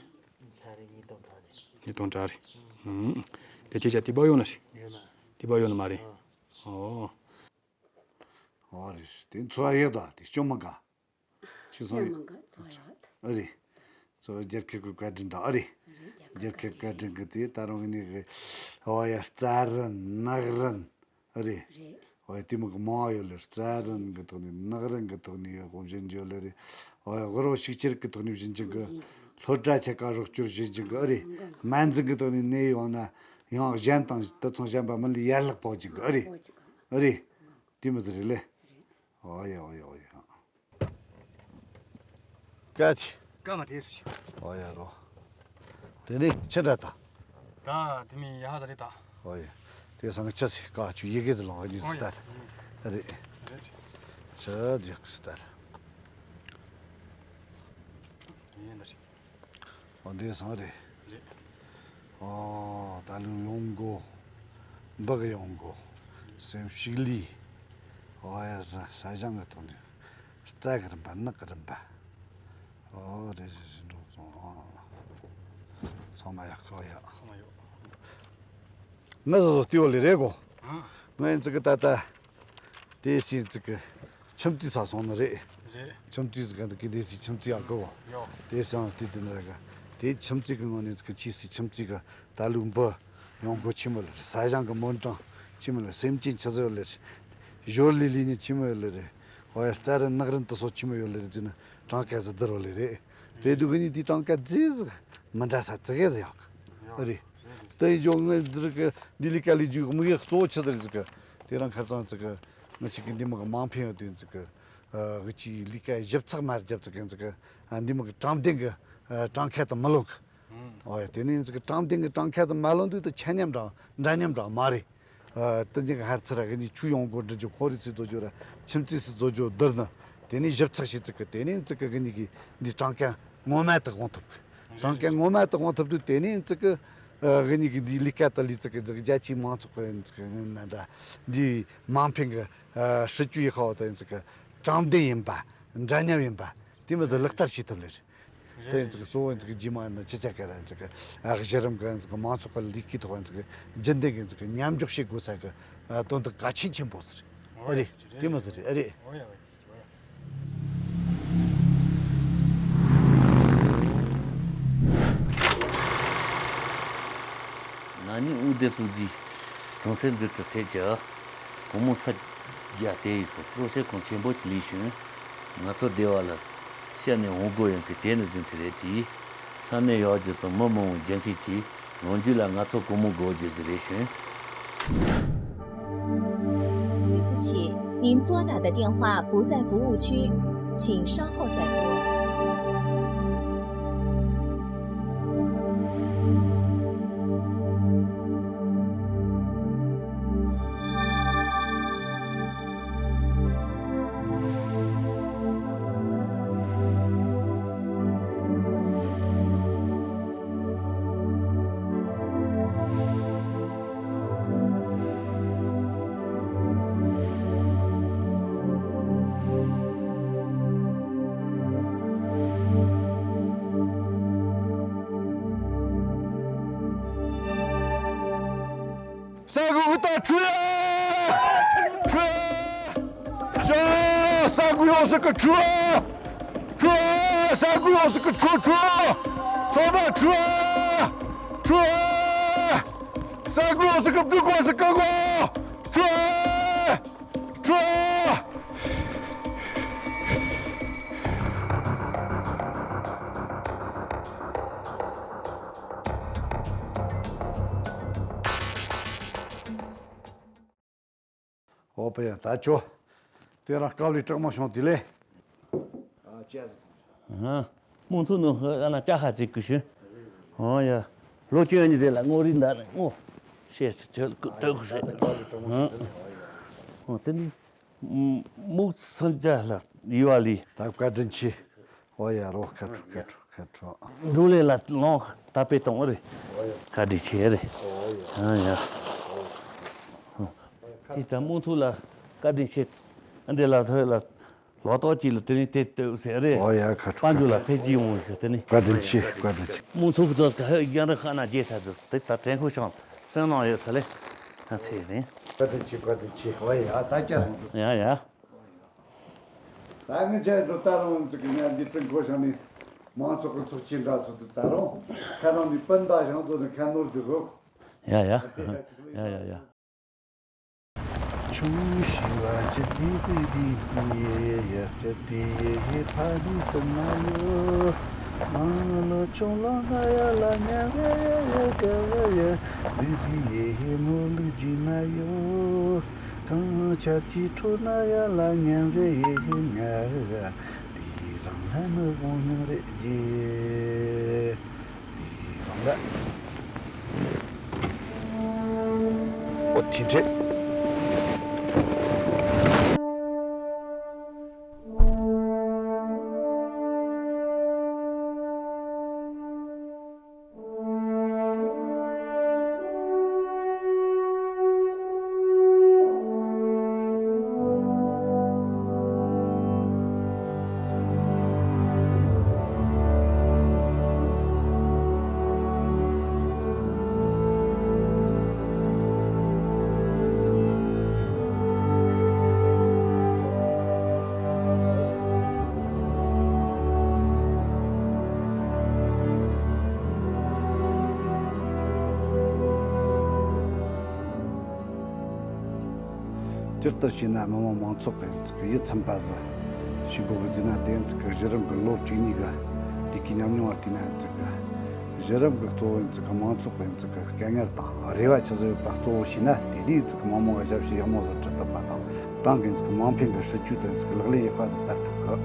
ས་རིན་ཉིས་སྟོང་གྲོགས་རེད། ཉིས་སྟོང་གྲོགས་རེད། ཨ་དེ་ཁྱེད་ཅག་དེ་པ་ཡོང་ན་ཞིག་ཡོད་ན། དེ་པ་ཡོད་ན་མ་རེད། ཨ་ཨོ། ཨོ་རེད། དེ་འཚོ་བ་ཡག་ད་དེ་སྐྱོ་མ་དགའ། ཁྱེད་ཚོ་ཡོད། ཡོད་མ་དགའ་འཚོ་བ་ཡག་ད། ཨ་རེད། གཙོ་བོ་རྒྱལ་ཁབ་ཀྱི་བཀའ་དྲིན་དང་ཨ་རེད། རེད་རྒྱལ་རྒྱལ་ཁབ་ཁབ་བཀའ་དྲིན་གི་དེ་ད་རུང་གི་ནི་གི་ཨོ་ཡ་རྩྭ་རིན་ནག་རིན་ཨ་རེད། རེད། ཨོ་ཡ་དེ་མོ་གི་མང་བ་ཡོད་ལེ་རྩྭ་རིན་གི་ཐོག་ནས་ནག་རིན་གི་ཐོག་ནས་ཡོད་གོང་བཞིན་ཡོད་ལེ་རེད། ཨོ་ཡ་དབུལ་བོ་ཤུགས་ཆེར་གི་ཐོག་ནས་བཞིན་ཅིང་གི་སློབ་གྲྭ་ཆེ་ཁག་རོགས་སྐྱོར་བྱེད་ཅིང་གི་ཨ་རེད། སྨན་རྫས་གི་ཐོག་ནས་ནད་ཡོང་ན་ཡང་གཞན་དང་དུད་ཚང་གཞན་པ་མི་ལ་ཡར་ལག་ཕོག་ཅིང་གི་ཨ་རེད། ཨ་རེད། དེ་མོ་ཟིག་རེད་ལེ། ཨོ་ཡ་ཨོ་ཡ་ཨོ་ཡ། སྐད་ཆ། སྐད་མ་དེ་སུ་ཆེ། ཨོ་ཡ་རོ། དེ་ནས་ཆི་འདྲ་ད། ད་དེ་མིན་ཡ་ཧ་ད་རེད་ད། ཨོ་ཡ། དེ་སང་ཆི་སི་ཀ་ཆུ་ཡི་གེ་ཟི་ལང་གི་ཨོ་ཡ། སི་ཏར། རེད། རེད། ཆི་ཇི་སི་ཏར། ཡིན་ད་ཞིག་ཨོ་འདི་སང་རེད། རེད། ཨོ་ད་ལུ་ཡོང་གོ། འབག་ཡོང་གོ། སེམས་ཤིག་ལི། ཨོ་ཡ་ས་ས་ཞང་གི་ཐོག་ནས། རྩྭ་གི་རིམ་པ་ནག་གི་རིམ་པ། ཨོ་རེད་རེད་རེད་འགྲོ་སོང་། ཨོ་ཚང་མ་ཡག་གོ་ཡ། ཚང་མ་ཡོད། ང་ཟོ་ཟོ་ལྟེ་བ་ལས་རེད་གོ། ཨ། ང་ཡིན་ཙི་གི་ད་ལྟ། དེ་སྲིད་ཙི་གི་ཁྱིམ་མཚེས་ས་སོང་ནི་རེད། རེད། ཁྱིམ་མཚེས་ཟིག་ག་འདུག་གི་དེ་སྲིད་ཁྱིམ་མཚེས་ཨ་གོ། ཡོ། དེ་སང་དེ་དེ་ནི་རེད་ག་དེ་ཁྱིམ་མཚེས་གི་ངོས་ནས་ཙི་གི་ཆེ་སྲིད་ཁྱིམ་མཚེས་གི་ད་ལུག་འབུ་ཡོང་སྒོ་ཆེ་མོ་ལ་ས་ཞང་གི་མོན་གྲངས་ཆེ་མོ་ལ་སེམས་ཅན་ཆེ་ཟོ་ལེ་རེད། ཞོར་ལི་ལི་ནི་ཆེ་མོ་ཡོད་ལེ་རེད། ཨོ་ཡ་རྩྭ་རིན་ནག་རིན་དུ་སོ་ཆེ་མོ་ཡོད་ལེ་རེད་ཟེར་ན་གྲངས་ཀ་ཟི་དར་བ་ལེ་རེད། དེ་དུ་གི་ནི་དེ་གྲངས་ཀ་ཟི་ཟི་མི་འདྲ་ས་ཙི་གེ་ཟི་ཡོད་གི་རེད། དེ་ཡི་ཇོ་ངས་འདིར་གི་འདི་ལི་ཀ་ལི་ཇུ་དམིགས་ཡུལ་གཙོ་བོ་ཆི་ཟིག་རེད་ཟིག་གི་དེ་རང་ཁ་ཚང་ཟིག་གི་ང་ཅིག་གི་འདི་མོ་གི་མང་ཕན་ཡོད་དུས་ཟིག་གི་ཨ་གི་ཅི་ལི་ཀ་ཞིབ་ཚགས་མ་རྒྱབ་ཟིག་གི་ཟིག་གི་ཨ་འདི་མོ་གི་དྲང་བདེན་གི་ཨ་གྲངས་ཁ་དུ་མི་ལོངས་གི་ཨོ་ཡ་དེ་ནས་ཟིག་གི་དྲང་བདེན་གི་གྲངས་ཁ་དུ་མ་ལོངས་དུས་དུ་ཆ་མཉམ་འདྲ་འདྲ་མཉམ་འདྲ་མ་རེད། ཨ་དུ་ཉིག་ཧར་ཚི་ར་གི་ནི་ཆུ་ཡོང་སྒོ་འདྲི་རྒྱུ་ཁོ་རི་ཚི་བཟོ་རྒྱུ་ར་ཁྱིམ་མཚེས་སི་བཟོ་རྒྱུ་བསྡུར་ན་དེ་ནས་ཞིབ་ཚགས་ཤིག་ཟིག་གི་དེ་ནས་ཟིག་གི་གི་ནི་གི་འདི་གྲངས་ཁ་ངོ་མ་དུ་དགོངས་ཐུབ་གི་གྲངས་ཀ་ངོ་མ་དུ་དབང་ཐོབ་དུས་དེ་ནས་ཙི་གི་ཨ་གི་ནི་གི་འདི་ལི་ཀ་ཏ་ལི་ཙི་གི་ཙི་གི་རྒྱ་ཆེའི་མང་ཚོགས་གི་ཙི་གི་ནི་ན་འདྲ་འདི་མང་ཕན་གི་ཨ་སྲིད་ཇུས་ཡི་ཁ་བ་དང་ཙི་གི་དྲང་བདེན་ཡིན་པ་འདྲ་མཉམ་ཡིན་པ་དེ་མི་ཚོ་ལག་བསྟར་བྱེད་ཐུབ་ལེ་རེད། དེ་ཙི་གི་གཙོ་བོ་ཙི་གི་རྗེས་མ་ནི་ཕྱི་རྒྱལ་ཁ་ར་ཙི་གི་ཨ་གཞི་རིམ་གི་ཙི་གི་མང་ཚོགས་གི་ལས་ཀའི་ཐོག་ཙི་གི་རྒྱུན་ལྡན་གི་ཙི་གི་མཉམ་འཇོག་བྱེད་དགོས་ས་གི་ཨ་དོན་དག་གལ་ཆེན་ཆེན་པོ་ཟེར་ཨ་རེད། དེ་མི་ཟེར་རེད་ཨ་རེད། ན་ནིང་དབུ་སྡེ་སྲུང་རྩིས་གྲོང་གསེབ་འཛུལ་དུ་ཐད་ཀྱི་སྒོར་མོ་ཚོ་བརྒྱ་དེ་ཡི་གི་སྤྲོ་སེམས་ཁོང་ཆེན་པོ་ཅིག་ལས་བྱུང་ ང་ཚོ་སྡེ་བ་ལ་བཤད་ནས་འོང་དགོས་ཡོང་གི་དེ་ནི་ཟིན་དེ་རེད་དེ། ས་གནས་ཡོད་རྒྱུ་དང་མི་མང་བོ་རྒྱུན་འཛིན་གྱིས་ལོ་མཇུག་ལ་ང་ཚོ་སྒོར་མོ་དགོས་རྒྱུ་ཟིག་རེད་ཞུ། 对不起，您拨打的电话不在服务区，请稍后再拨。 ས་འགུལ་གི་ད་ཁྲོས། ཁྲོས། ཡ། ས་འགུལ་ཡོང་སྲིད་གི་ཁྲོས། ཁྲོས། ས་འགུལ་ཡོང་སྲིད་གི་ཁྲོས་ཁྲོས། ཚང་མ་ཁྲོས། ཁྲོས། ས་འགུལ་ཡོང་སྲིད་གི་སྡུག་གོ་སྲིད་གི་གོ། ཁྲོས། ཁྲོས། ཨོ་པ་ཡ་ད་ཁྱོ། དེ་རང་སྐབས་ལས་དྲག་མ་བྱུང་དེ་ལས། ཨ་ཅེ་ཟེར། ཨ། མུ་མཐུད་ནང་ཧ་ཨ་ན་ཅ་ཧ་ཅིག་གི་ཞུ། ཨོ་ཡ། ལོ་བཅོ་ཡ་ཉི་དེ་ལ་ངོ་རིག་འདའ་ནས་ངོ་ཤེས་ཚོད་ལ་ལྟོས་གི་ཟེར། ཨོ་དེ་ནི་མུག་སེམས་ཅན་ལ་ཡུ་བ་ལི། ད་བཀའ་དྲིན་ཆེ། ཨོ་ཡ་རོ་ཁ་ཁྲོ་ཁ་ཁྲོ་ཁ་ཁྲོ། འབྲུག་ལས་ལ་ལོང་ད་པེ་གཏོང་རེ། བཀའ་དྲིན་ཆེ་རེ། ཨ་ཡ། དེ་ད་མུ་མཐུད་ལ་བཀའ་དྲིན་ཆེ། ཨ་འདྲེ་ལ་ཐོས་ལ། ལོ་ཏོག་ཅིག་ལ་དེ་ནི་དེ་ལྟོས་ཟེར་རེད། ཨོ་ཡ་ཁ་ཁྲོ་དཔལ་འབྱོར་ལ་ཁ་ཁྲོ། འཕེལ་རྒྱས་ཡོང་བའི་དེ་ནི། བཀའ་དྲིན་ཆེ་བཀའ་དྲིན་ཆེ། མུ་མཐུད་ཀྱི་ཚོགས་ཀ་ཧོད་རྒྱང་རིང་ཤ་ན་རྗེས་ཚ་དུ་དེ་ད་དྲན་ཁུལ་བྱུང་སེམས་ནང་ཡོད་ས་ལེ། ང་ཚེ་རིང་། བཀའ་དྲིན་ཆེ་བཀའ་དྲིན་ཆེ། ཨོ་ཡ་ད་ཅག་སོང་། ཡ་ཡ། ད་ངས་ཁྱེད་ཚོ་ད་རུང་ཅིག་ཉར་འདི་སྤྲིན་ཁོ་ཤང་ནི་མང་ཚོགས་ཀྱི་ཚོགས་ཆེན་འདྲ་ཚོ་དུ་ད་རུང་ཁ་རང་ནི་སྤུན་ཟླ་ཞང་ཚོ་ནི་ཁ་ནོར་རྒྱུ་གོ། ཡ་ཡ། ཡ་ཡ་ཡ། ཆུང་ཞིང་བ་ཅི་དེ་དེ་དེ་ཡ་ཡ་ཅི་དེ་ཡ་ཡ་ཕ་དེ་ཙམ་ན་ཡོ། ང་ལ་ཆུང་ལ་ང་ཡ་ལ་ཉ་བ་ཡ་ཡ་ག་བ་ཡ་དེ་དེ་ཡ་ཡ་མོ་ལུ་ཇི་ན་ཡོ། གང་ཆ་ཅི་ཁྲོ་ན་ཡ་ལ་ཉམས་རེ་ཡེ་ཡེ་ཉ་རེ་ར། དེ་རང་ལ་མི་དགོངས་སྙིང་རེ་རྗེ། དེ་རང་ལ། ཨོ་དེ་འདྲས། སྤྱིར་བཏང་བྱས་ན་མི་དམངས་མང་ཚོགས་ཀྱི་ཡིད་ཚིམ་པ་ཟིག་ཞིག་དགོས་གི་ཟེར་ན། དེ་ཚིག་གི་གཞི་རིམ་གྱི་ལོ་བཅུ་གཉིས་ཀྱི་དེ་གི་ཉམས་མྱོང་བ་བལྟས་ན་ཚིག་གི་གཞི་རིམ་གྱི་གཙོ་བོ་ཡིན་ཚིག་གི་མང་ཚོགས་ཀྱི་ཡིན་ཚིག་གི་དཀའ་ངལ་དང་རེ་བ་ཆི་ཟིག་ཡོད་པ་གཙོ་བོ་བྱས་ན། དེ་དུས་ཚིག་གི་མི་དམངས་ཀྱི་ཞབས་ཕྱི་ཡག་མོ་ཟིག་སྒྲུབ་ཐུབ་པ་དང་། ཏང་གི་ཚིག་གི་མིང་འཕེན་གྱི་སྲིད་ཇུས་དང་ཚིག་གི་ལག་ལེན་ཡག་པ་ཟིག་བསྟར་ཐུབ་གི།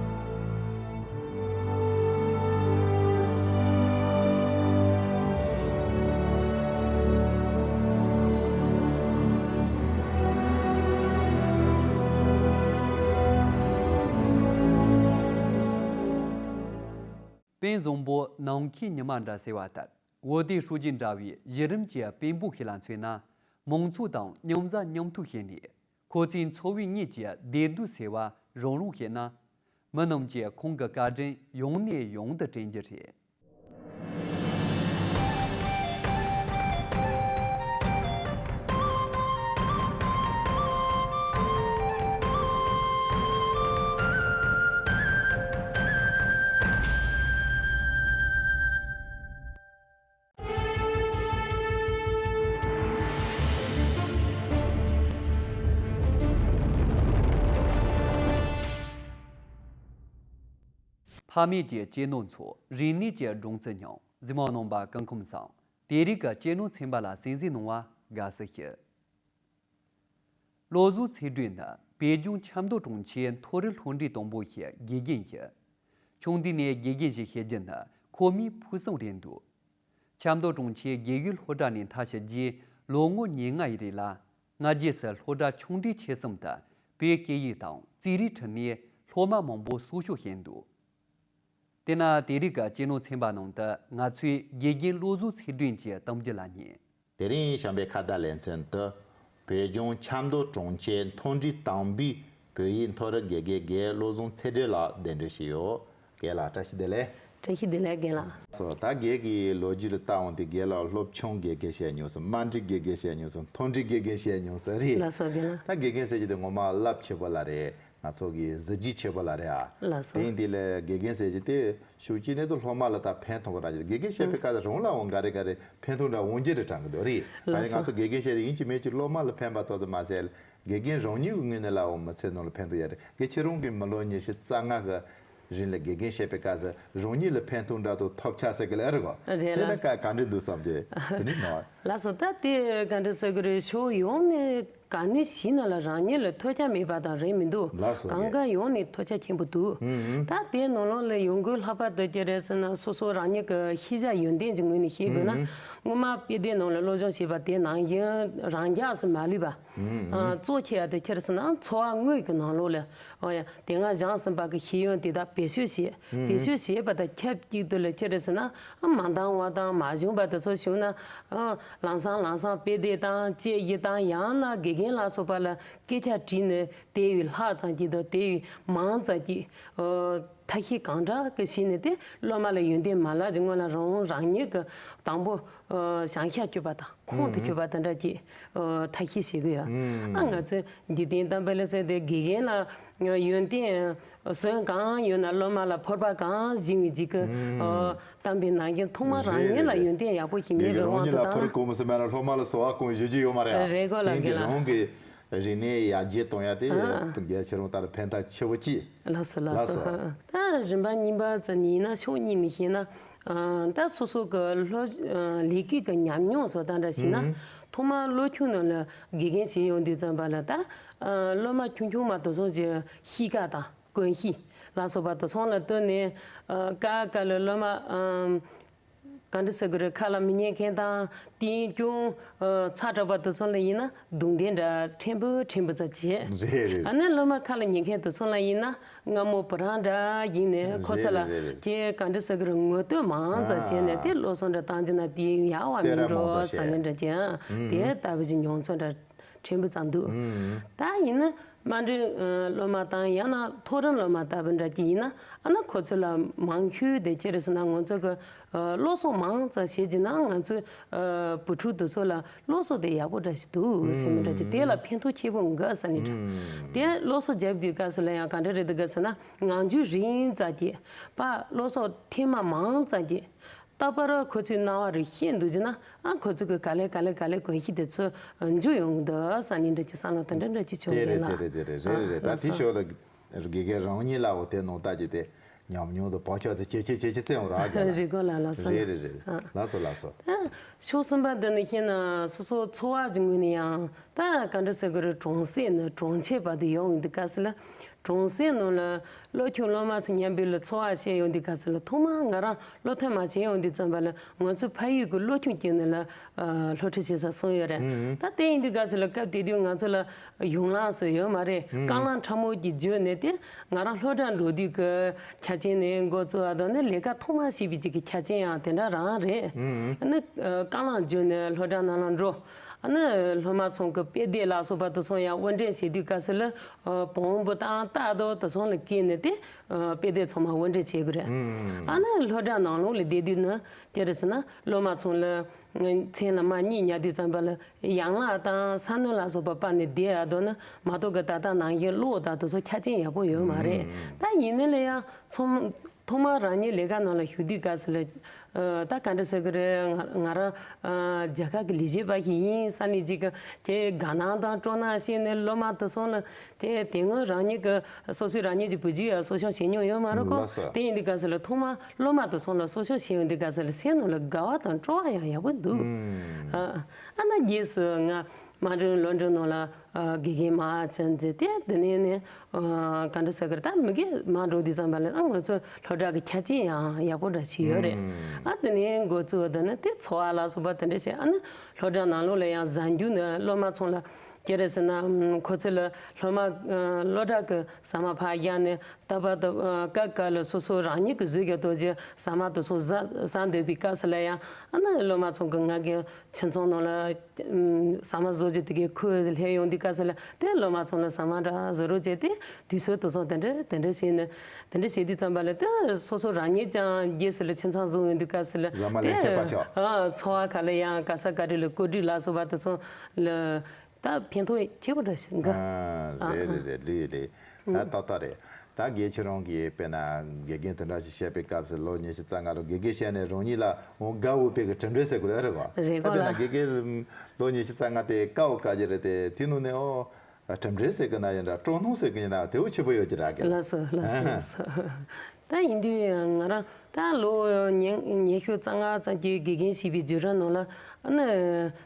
པེན་བཟང་པོ་ནམ་མཁའི་ཉི་མ་འདྲ་ཟེར་བ་ལྟར། བོད་དེ་ཧྲུའུ་ཅི་འདྲ་བའི་གཞི་རིམ་གྱི་དཔོན་པོ་ཞིག་ལ་མཚོན་ན། མང་ཚོགས་དང་མཉམ་ཟ་མཉམ་འཐུང་བྱས་ནས། ཁོ་ཚོའི་འཚོ་བའི་དངོས་ཀྱི་བདེ་སྡུག་ཟེར་བ་རང་རང་ཤེས་ན། མི་རྣམས་ཀྱིས་ཁོང་གི་བཀའ་དྲིན་ཡང་ནས་ཡང་དུ་དྲན་རྒྱུ་རེད། ཕ་མེས་ཀྱི་གཅེས་ནོར་འཚོ། རིག་གནས་ཀྱི་སྦྲང་རྩི་མྱང་། གཟིགས་མོ་རྣམ་པ་སྐུ་ཁམས་བཟང་། དེ་རིང་གི་གཅེས་ནོར་ཚན་པ་ལ་གསན་གཟིགས་གནང་བར་དགའ་བསུ་ཞུ། བློ་བཟང་ཚེ་སྒྲོན་ནི་བོད་ལྗོངས་ཆབ་མདོ་གྲོང་ཁྱེར་མཐོ་རིམ་སློབ་འབྲིང་དང་པོའི་དགེ་རྒན་ཞིག་ཆུང་དུས་ནས་དགེ་རྒན་ཞིག་བྱེད་རྒྱུ་ནི་ཁོ་མོའི་ཕུགས་བསམ་རེད་འདུག་ཆབ་མདོ་གྲོང་ཁྱེར་དགེ་འོས་སློབ་གྲྭ་ནས་མཐར་ཕྱིན་རྗེས་ལོ་ངོ་ཉེར་ལྔ་ཡི་རིང་ལ། སྔ་རྗེས་སུ་སློབ་གྲྭ་ཆུང་འབྲིང་ཆེ་གསུམ་དུ་བོད་སྐད་ཡིག་དང་རྩིས་རིག་ཁྲིད་ནས་སློབ་མ་མང་པོ་གསོ་སྐྱོང་བྱས་འདུག་དེས་ན་དེ་རིང་གི་གཅེས་ནོར་ཚན་པ་ནང་དུ་ང་ཚོས་དགེ་རྒན་བློ་བཟང་ཚེ་སྒྲོན་གྱི་གཏམ་རྒྱུད་ལ་ཉན། དེ་རིང་བྱམས་པའི་ཁ་བརྡ་ལེ་ཚན་དུ་བོད་ལྗོངས་ཆབ་མདོ་གྲོང་ཁྱེར་མཐོ་འབྲིང་དང་པོའི་བོད་ཡིག་མཐོ་རིམ་དགེ་རྒན་རྒན་བློ་བཟང་ཚེ་སྒྲོན་ལགས་གདན་འདྲེན་ཞུས་ཡོད། རྒན་ལགས་བཀྲ་ཤིས་བདེ་ལེགས། བཀྲ་ཤིས་བདེ་ལེགས་རྒན་ལགས། སོ་ད་རྒན་གྱི་ལོ་རྒྱུས་ལ་བལྟ་འོང་དུས་རྒན་ལགས་སློབ་ཆུང་དགེ་རྒན་བྱས་མྱོང་སོང་། དམའ་འབྲིང་དགེ་རྒན་བྱས་མྱོང་སོང་། མཐོ་འབྲིང་དགེ་རྒན་བྱས་མྱོང་སོང་རེད། ལགས་སོ་རྒན་ལགས། ད་དགེ་རྒན་ཟེར་རྒྱུ་དེ་ངོ་མ་རླབས་ཆེ་པོ་ལ་རེད། ང་ཚོ་གི་གཟི་བརྗིད་ཆེ་པོ་ལ་རེད་ཨ། ལགས་སོ། དེ་ཡིན་དུས་ལ་དགེ་རྒན་ཟེར་རྒྱུ་དེ་ཤུགས་ཀྱིས་ནས་དུ་སློབ་མ་ལ་ད་ཕན་ཐོགས་པ་རང་རེད། དགེ་རྒན་བྱས་པའི་སྐབས་སུ་རང་ལའང་འགའ་རེ་འགའ་རེ་ཕན་ཐོགས་འདྲ་འོང་རྒྱུ་རེད་དྲན་གི་འདུག་རེད། ད་ལགས་སོ། ང་ཚོ་དགེ་རྒན་བྱས་ཏེ་ཡིན་གཅིག་མིན་གཅིག་སློབ་མ་ལ་ཕན་པ་ཙམ་དུ་མ་ཟད། དགེ་རྒན་རང་ཉིད་ཀྱི་ངོས་ནས་ལའང་མི་ཚེ་ནང་ལ་ཕན་ཐོགས་ཡ་རེད། དགེ་ཁྱེད་རང་གིས་མི་ལོ་ཉི་ཤུ་རྩ་ལྔ་གི་རིང་ལ་དགེ་རྒན་བྱས་པའི་སྐབས་སུ་རང་ཉིད་ལ་ཕན་ཐོགས་འདྲ་དང་ཐོབ་ཆ་ཟེར་གི་ལ་ཨེ་རེད་གོ། རེད་དེ་ལ་ལགས། ག་ག་འདྲ་འདུག་བསམ་གི་དེ་ནི་ནོར། ལགས་སོ། ད་དེ་ག་འདྲ་ཟེར་གི་རེད། ཕྱོགས་ཡོངས་ནས་ག་ནས་གཞི་ནས་ལ་རང་ཉིད་ལ་ཐོས་རྒྱ་མེད་པ་དང་རེད་མི་འདུག་ལགས་སོ། གང་ག་ཡོངས་ནས་ཐོས་རྒྱ་ཆེན་པོ་འདུག་ཨུ་ཨུ། ད་དེ་ནང་ལོགས་ལ་ཡོང་སྒོའི་ལྷག་པར་དུ་ཅི་རེད་ཟེར་ན་སོ་སོ་རང་ཉིད་ཀྱི་ཤེས་བྱ་ཡོན་ཏན་གྱི་ངོས་ནས་བཤད་དགོས་ན། ཨུ་ཨུ། སྔོན་མ་དཔེ་དེབ་ནང་ལ་སློབ་སྦྱོང་བྱས་པ་དེ་ནང་བཞིན་རང་འཇགས་སུ་མ་ལུས་པ། ཨུ་ཨུ། གཙོ་ཆེ་བ་དེ་ཅི་རེད་ཟེར་ན་འཚོ་བ་དངོས་ཀྱི་ནང་ལོགས་ལ། ཨོ་ཡ། དེ་སྔ་སྦྱངས་ཟིན་པ་གི་ཤེས་ཡོན་དེ་དག་བེད་སྤྱོད་བྱེད། ཨུ་ཨུ། བེད་སྤྱོད་བྱེད་པ་དང་ཆབས་ཅིག་ཏུ་ལ་ཅི་རེད་ཟེར་ན། ཨ་མ་འདང་བ་དང་མ་བྱུང་བ་དེ་ཚོ་བྱུང་ན། ཨ་ལམ་སང་ལམ་སང་དཔེ་དེབ་དང་དཔྱད་ཡིག་དང་ཡང་ན་དགེ་རྒན་ལ་སོགས་པ་ལ་སྐད་ཆ་དྲིས་ནས་དེ་ཡི་ལྷག་ཙམ་ཅིག་དང་དེ་ཡི་མང་ཙམ་ཅིག་ཨོ་ཐབས་ཤེས་གང་དྲག་གི་བྱས་ནས་དེ་སློབ་མ་ལ་ཡོན་ཏན་མ་བསླབ་ཀྱི་སྔོན་ལ་རང་རང་ཉིད་ཀྱི་དང་པོ་ཨོ་བྱང་ཤ་གཅོད་པ་དང་ཁོང་དུ་ཨུ་ཆུད་པ་དེ་འདྲ་ཅིག་ཨོ་ཐབས་ཤེས་བྱེད་ཀྱི་ཡོད། ཨ་ང་ཨུ་ཚོས་འཇིག་རྟེན་གཏམ་དཔེ་ལ་ཟེར་ཏེ་དགེ་རྒན་ལ་ཡོན་ཏན་ཟོན་གང་ཡོད་ན་སློབ་མ་ལ་ཕོར་པ་གང་བཞེངས་པའི་འཇིག་གི་ཨོ་གཏམ་དཔེ་ནང་བཞིན་ཐོག་མར་རང་ཉིད་ལ་ཡོན་ཏན་ཡག་པོ་ཞིག་མེད་པའི་དབང་དུ་བཏང་ན། ཐོ་རེ་གོང་མ་སེ་མ་ལ་སློབ་མ་ལ་གསོལ་བ་གང་ཞུ་རྒྱུ་ཡོད་མ་རེད་ཨ། རེད་གོ་ལ་དེང་གི་རང་གི་རིག་གནས་ཡར་རྒྱས་གཏོང་ཡ་དེ་ཨ་རྒྱ་ཆེ་རུང་ལྟར་ཕན་ཐོགས་ཆེ་བོ་ཅིག་ལགས་སོ་ལགས་སོ། ལགས་སོ། ད་རིམ་པ་གཉིས་པ་ཙམ་ཡིན་ན་ཕྱོགས་གཉིས་ནས་བཤད་ན། ཨ་ད་སོ་སོ་གི་སློབ་ཨ་ལས་ཀའི་གི་ཉམས་མྱོང་བཟོ་ལྟ་འདྲ་བྱས་ན། ཨུ་ཐོག་མར་སློབ་ཆུང་ནང་ལ་དགེ་རྒན་བྱེད་ཡོང་དུས་ཙམ་པ་ལ་ད་ཨ་སློབ་མ་ཆུང་ཆུང་མ་དེ་ཚོ་གི་གཤིས་ཀ་དང་གོམས་གཤིས་ལ་སོགས་པ་དེ་ཚོ་ལ་ལྟོས་ནས་ཨ་ཀ་ཀ་ལ་སློབ་མ་ཨ་ག་འདྲ་ཟེར་དགོས་རེད། ཁ་ལ་མི་ཉན་མཁན་དང་དེ་ཀྱང་ཨ་ཚ་དྲགས་པ་དེ་ཚོ་ལ་ཡིན་ན་རྡུང་རྡེག་འདྲ་ཕྲན་བུ་ཕྲན་བུ་ཙམ་བྱས། རེད་རེད། ཨ་ནི་སློབ་མ་ཁ་ལ་ཉན་མཁན་དེ་ཚོ་ལ་ཡིན་ན། སྔ་མོ་བུ་རམ་འདྲ་ཡིན་ནས་ཁོ་ཚོ་ལ་རེད་རེད། ཁྱེད་ག་འདྲ་ཟེར་གི་རེད། ངོ་བསྟོད་མང་ཙམ་བྱས་ནས་ཨ་དེ་སློབ་གསོ་འདྲ་བཏང་རྒྱུ་ན་དེ་ཡག་པ་མིན་འགྲོ་བསམ་ཡས་འདྲ་བྱས། ཨ་དེ་ལྟ་བུ་ཞིག་མྱོང་ཚོར་འདྲ་ཕྲན་བུ་ཙམ་འདུག་ད་ཡིན་ན་དམའ་འབྲིང་སློབ་མ་དང་ཡང་ན་མཐོ་རིམ་སློབ་མ་ལྟ་བུ་འདྲ་ཅིག་ཡིན་ན། ཨ་ན་ཁོ་ཚོ་ལ་མང་ཤོས་དེ་ཅི་རེད་ཟེར་ན་ང་ཚོ་གི་སློབ་གསོ་མང་ཙམ་བྱེད་ཀྱི་ན་ང་ཚོས་བུ་ཕྲུག་དེ་ཚོ་ལ་སློབ་གསོ་དེ་ཡག་པོ་འདྲ་ཞིག་འདུག་ཟེར་མི་འདྲ་ཅིག་དེ་ལ་ཕན་ཐོགས་ཆེ་པོ་འགའ་ཟ་ནི་འདྲ། དེ་སློབ་གསོ་རྒྱབ་དུས་སྐབས་སུ་ལ་ཡང་ག་འདྲ་རེད་འདུག་ག་ཟེར་ན། ངང་རྒྱུད་རིང་ཙམ་གྱིས་པ་སློབ་གསོ་ཐེངས་མ་མང་ཙམ་གྱིས་རྟག་པར་ཁོ་ཚོའི་སྣང་བ་རུ་ཤེས་འདུག་ཅེ་ན། ཨ་ཁོ་ཚོ་གི་ག་ལེ་ག་ལེ་ག་ལེ་གོམས་གཤིས་དེ་ཚོ་འཇུ་ཡོང་གི་འདུག་ཟ་ནི་འདྲ་ཅིག་བསམ་བློ་དེ་འདྲ་འདྲ་ཅིག་བྱུང་དེ་གི་རེད་ན། དེ་རེད་དེ་རེད་རེད་རེད། ད་དེ་ཞོར་ལ་དགེ་རྒན་རང་ཉིད་ལའོ་དེ་ནང་ལྟ་ཅིག་དེ། ཉམས་མྱོང་དང་བག་ཆགས་དེ་ཇེ་ཆེ་ཇེ་ཆེ་བཙན་འོང་རག་རྒྱ་ལ། རེད་གོ་ལ་ལགས་སོ། རེད་རེད་རེད། ཨ། ལགས་སོ་ལགས་སོ། ཨ། ཕྱོགས་གསུམ་པ་འདི་ནི་ཤེས་ན་སོ་སོ་འཚོ་བ་གི་ངོས་ནས་ཡང་ད་ག་འདྲ་ཟེར་དགོས་རེད། གྲོང་གསེབ་ནས་གྲོང་ཁྱེར་བར་དུ་ཡོང་ཡོང་དུས་སྐབས་སུ་ལ། གྲོང་གསེབ་ནང་ལ་སློབ་ཆུང་སློབ་མ་ཚོ་མཉམ་པོ་ལ་འཚོ་བ་བྱས་ཡོང་དུས་སྐབས་སུ་ལ་ཐོག་མར་ང་རང་སློབ་ཐོན་མ་བྱས་ཡོང་དུས་ཙམ་པ་ལ་ང་ཚོ་ཕ་ཡུལ་གྱི་སློབ་ཆུང་གཅིག་ནས་ལ་སློབ་ཁྲིད་བྱེད་ས་གསུངས་ཡོད་རེད། ཨང་། ད་དེ་ཡིན་དུས་སྐབས་སུ་ལ་སྐབས་དེ་དུས་ང་ཚོ་ལ་གཞུང་ལམ་སུ་ཡོད་མ་རེད། ཨང་། རྐང་ལམ་ཕྲ་མོ་གཅིག་བརྒྱུད་ནས་དེ་ང་རང་སློབ་གྲྭ་འགྲོ་དུས་ཀྱི་ཆ་རྐྱེན་ནས་འགོ་བཙུགས་ཨ་དོ་ནི་ལས་ཀ་ཐོག་མར་བྱེད་པའི་གཅིག་གི་ཆ་རྐྱེན་ཡང་དེ་འདྲ་རང་རེད། ཨང་། ཨ་ནི་རྐང་ལམ་བརྒྱུད་ནས་སློབ་གྲྭ་ནང་ལ་འགྲོ། ཨ་ནི་སློབ་མ་ཚོ་གི་དཔེ་དེབ་ལ་སོགས་པ་དེ་ཚོ་ཡང་དབོར་འདྲེན་བྱེད་དུས་སྐབས་སུ་ལ་བོང་བུ་དང་རྟ་དང་དེ་ཚོ་ལ་བཀལ་ནས་དེ་དཔེ་དེབ་ཚང་མ་དབོར་འདྲེན་བྱེད་དགོས་རེད། ཨང་། ཨ་ནི་སློབ་གྲྭ་ནང་ལོགས་ལ་བསྡད་དུས་ནི་དེ་རེད་ཟེར་ན་སློབ་མ་ཚོ་ལ། མཚན་ལ་མ་གཉིད་ཉལ་དུས་ཙམ་པ་ལ་ཡན་ལག་དང་ས་གནོན་ལ་སོགས་པ་སྤར་ནས་བསྡད་ཨ་དོ་ན་མ་གཏོགས་ཀྱི་ད་ལྟ་ནང་བཞིན་གློག་དང་དེ་ཚོ་ཆ་རྐྱེན་ཡག་པོ་ཡོད་མ་རེད། ཨང་། ད་ཡིན་ནའི་ལ་ཡང་ཚོང་ ཐོག་མར་རང་ཉིད་ལས་ཀ་ནང་ལ་ཞུགས་དུས་སྐབས་སུ་ལ། ཨ། ད་ག་འདྲ་ཟེར་གི་རེད། ང་ང་རང་ཨ་རྒྱལ་ཁབ་ཀྱི་ལས་བྱེད་པ་ཞིག་ཡིན་བསམ་ནས་ཅིག་གི་དེ་དགའ་སྣང་དང་སྤྲོ་སྣང་བྱས་ནས་སློབ་མ་དེ་ཚོ་ལ་དེ་དེ་སྔོན་རང་ཉིད་ཀྱི་སོ་སོའི་རང་ཉིད་ཀྱི་བུ་རྒྱུད་ཡ་གསོ་སྐྱོང་བྱེད་མྱོང་ཡོད་མ་རེད་ཁོ། ལགས་སོ། དེ་ཡིན་དུས་སྐབས་སུ་ལ་ཐོག་མར་སློབ་མ་དེ་ཚོ་ལ་གསོ་སྐྱོང་བྱེད་ཡོང་དུས་སྐབས་སུ་ལ་སེམས་ནང་ལ་དགའ་བ་དང་སྤྲོ་བ་ཡང་ཡག་པོ་འདུག་ཨ་ཨ་ན་རྗེས་སུ་ང་། དམའ་འབྲིང་སློབ་འབྲིང་ནང་ལ་ཨ་དགེ་རྒན་མ་ཆེན་ཟེར་ཏེ། དེ་ནས་ནི་ཨ་ག་འདྲ་ཟེར་གི་རེད། ད་མི་རྒན་མ་འགྲོ་དུས་ཙམ་པ་ལ་ཨ་ང་ཚོ་སློབ་གྲྭ་གི་ཆ་རྐྱེན་ཡང་ཡག་པོ་འདྲ་ཞིག་ཡོད་རེད། ཨ་དེ་ནས་འགོ་བཙུགས་པ་དེ་ནི་དེ་འཚོ་བ་ལ་སོགས་པ་དེ་འདྲ་བྱས། ཨ་ནི་སློབ་གྲྭ་ནང་ལོགས་ལ་ཡང་གཟའ་མཇུག་ནི་སློབ་མ་ཚོ་ལ་ཅི་རེད་ཟེར་ན། ཁོ་ཚོ་ལ་སློབ་མ་ཨ་སློབ་གྲྭ་གི་ཟ་མ་ཕར་བཞག་ནས། ད་བར་དུ་ཨ་སྐབས་སྐབས་ལ་སོ་སོ་རང་ཉིད་ཀྱི་བཟོས་ཀྱི་ལྟོ་ཆས་ཟ་མ་དེ་ཚོ་ཟ་ཟ་འདོད་པའི་སྐབས་སུ་ལ་ཡང་། ཨ་ནི་སློབ་མ་ཚོ་གི་ང་གི་ཁྱིམ་ཚང་ནང་ལ་ཨམ་ཟ་མ་བཟོ་རྒྱུ་དེ་གའི་ཁོས་སླེབས་ཡོང་དུས་སྐབས་སུ་ལ་དེ་སློབ་མ་ཚོ་ལ་ཟ་མ་འདྲ་བཟོ་རོགས་བྱས་ཏེ། དུས་ཚོད་དེ་ཚོ་དེ་འདྲ་དེ་འདྲ་བྱས་ནས་དེ་འདྲ་བྱེད་དུས་ཙམ་པ་ལ་དེ་སོ་སོ་རང་ཉིད་ཀྱང་རྗེས་སུ་ལ་ཁྱིམ་ཚང་བཟོ་ཡོང་དུས་སྐབས་སུ་ལ་ཟ་མ་ལས་ཁྱད་པར་ཆེ་བ། ཨ་འཚོ་བ་ཁ་ལ་ཡང་ག་ས་ག་རེ་ལ་བཀོད་སྒྲིག་ལ་སོགས་པ་དེ་ཚོ་ལ། ད་ཕན་ཐོགས་ཆེ་པོ་འདྲ་ཞིག་འགའ། ཨ། རེད་རེད་རེད། ལོས་ལོས། ད་ཏག་ཏག་རེད། ད་དགེ་ཁྱེད་རང་གིས་དཔེར་ན་དགེ་རྒན་དེ་འདྲ་ཞིག་བྱས་པའི་སྐབས་སུ་ལོ་ཉི་ཤུ་རྩ་ལྔ་ལོ་དགེ་རྒན་བྱས་ནས་རང་ཉིད་ལ་འོ་དགའ་འོས་པའི་གི་གྲུབ་འབྲས་ཟེར་དགོས་རེད་བ། རེད་ད་དཔེར་ན་གོ་ལ། དགེ་རྒན་ལོ་ཉི་ཤུ་རྩ་ལྔ་དེ་དཀའ་བོ་དཀའ་རྒྱུ་རེད་དེ། དེ་ནང་ནས་འོ་གྲུབ་འབྲས་ཟེར་གི་ན་ཡིན་འདྲ། སྤྲོ་སྣང་ཟེར་གི་ཡིན་ན་དེ་བོ་ཆེ་པོ་ཡོད་ཀྱི་རེད་གི། ལགས་སོ་ལགས་སོ་ལགས་སོ། ད་ཡིན་དུས་ང་རང་ད་ལོ་ཉི་ཉི་ཤུ་རྩ་ལྔ་ཙམ་གྱི་དགེ་རྒན་བྱས་པའི་བརྒྱུད་རིམ་ནང་ལ། ཨ་ནི་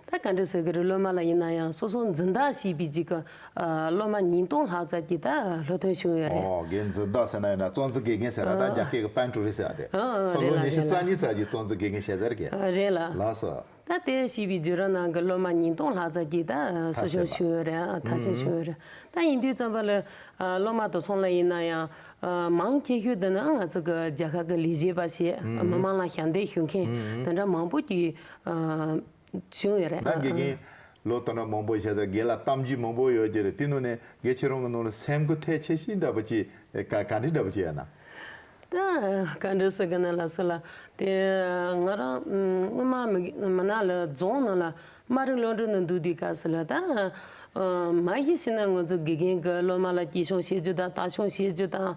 ད་ག་འདྲ་ཟེར་གི་རེད། སློབ་མ་ལ་ཡིན་ན་ཡང་སོ་སོ་འཛིན་བདག་བྱས་པའི་ཅིག་གི་ཨ་སློབ་མ་ཉིས་སྟོང་ལྷག་ཙམ་གྱི་ད་སློབ་ཐོན་བྱུང་ཡོད་རེད། ཨོ་དགེ་འཛིན་བདག་ཟེར་ན་ཡིན་ན་གཙོ་འཛིན་དགེ་རྒན་ཟེར་བ། ད་རྒྱ་སྐད་ཀྱི་པན་ཀྲུའུ་རེན་ཟེར་བ་དེ། ཨ་ཨ་སོ་རེད་ལོ་ལ་ཉི་ཤུ་རྩ་གཉིས་ཙམ་གྱི་གཙོ་འཛིན་དགེ་རྒན་བྱས་ཟེར་གི། ཨ་རེད་ལ། ལགས་སོ། ད་དེ་བྱས་པའི་བརྒྱུད་རིམ་ནང་གི་སློབ་མ་ཉིས་སྟོང་ལྷག་ཙམ་གྱིས་ད་གསོ་སྐྱོང་ཞུས་ཡོད་རེད། ཨ་མཐར་ཕྱིན་ཞུས་ཡོད་རེད། ད་ཡིན་དུས་ཙམ་པ་ལ་ཨ་སློབ་མ་དེ་ཚོ་ལ་ཡིན་ན་ཡང་ཨ་མང་ཆེ་ཤོས་དེ་ནི་ང་ཚོ་གི་རྒྱལ་ཁབ་ཀྱི་ལས་བྱེད་པ་ཞིག་མི་མང་ལ་ཞབས་འདེགས་ཞུ་མཁན་དེ་འདྲ་མང་པོ་ཅིག་ཨ་བྱུང་ཡོད་རེད། ད་དགེ་རྒན་ལོ་དེ་འདྲ་མང་པོ་བྱས་ཏེ་དགེ་ལགས་གཏམ་རྒྱུད་མང་པོ་ཡོད་ཀྱི་རེད། དེ་ནང་ནས་དགེ་ཁྱེད་རང་གི་ནང་ལ་སེམས་འགུལ་ཐེབས་ཆེ་ཤོས་འདྲ་པོ་ཅིག་ག་ག་འདྲ་འདྲ་པོ་ཅིག་ཡོད་ན། ད་ག་འདྲ་ཟེར་གི་ན་ལགས་སོ་ལ། དེ་ང་རང་སྔོན་མ་མི་མི་ནག་ལ་རྫོང་ནང་ལ་དམའ་རིམ་སློབ་གྲྭ་ནང་འདུག་དུས་སྐབས་སུ་ལ། ད་མ་གཞི་ཞིག་ན་ང་ཚོ་དགེ་རྒན་གྱི་སློབ་མ་ལ་གཅེས་སྐྱོང་བྱེད་རྒྱུ་དང་ལྟ་སྐྱོང་བྱེད་རྒྱུ་དང་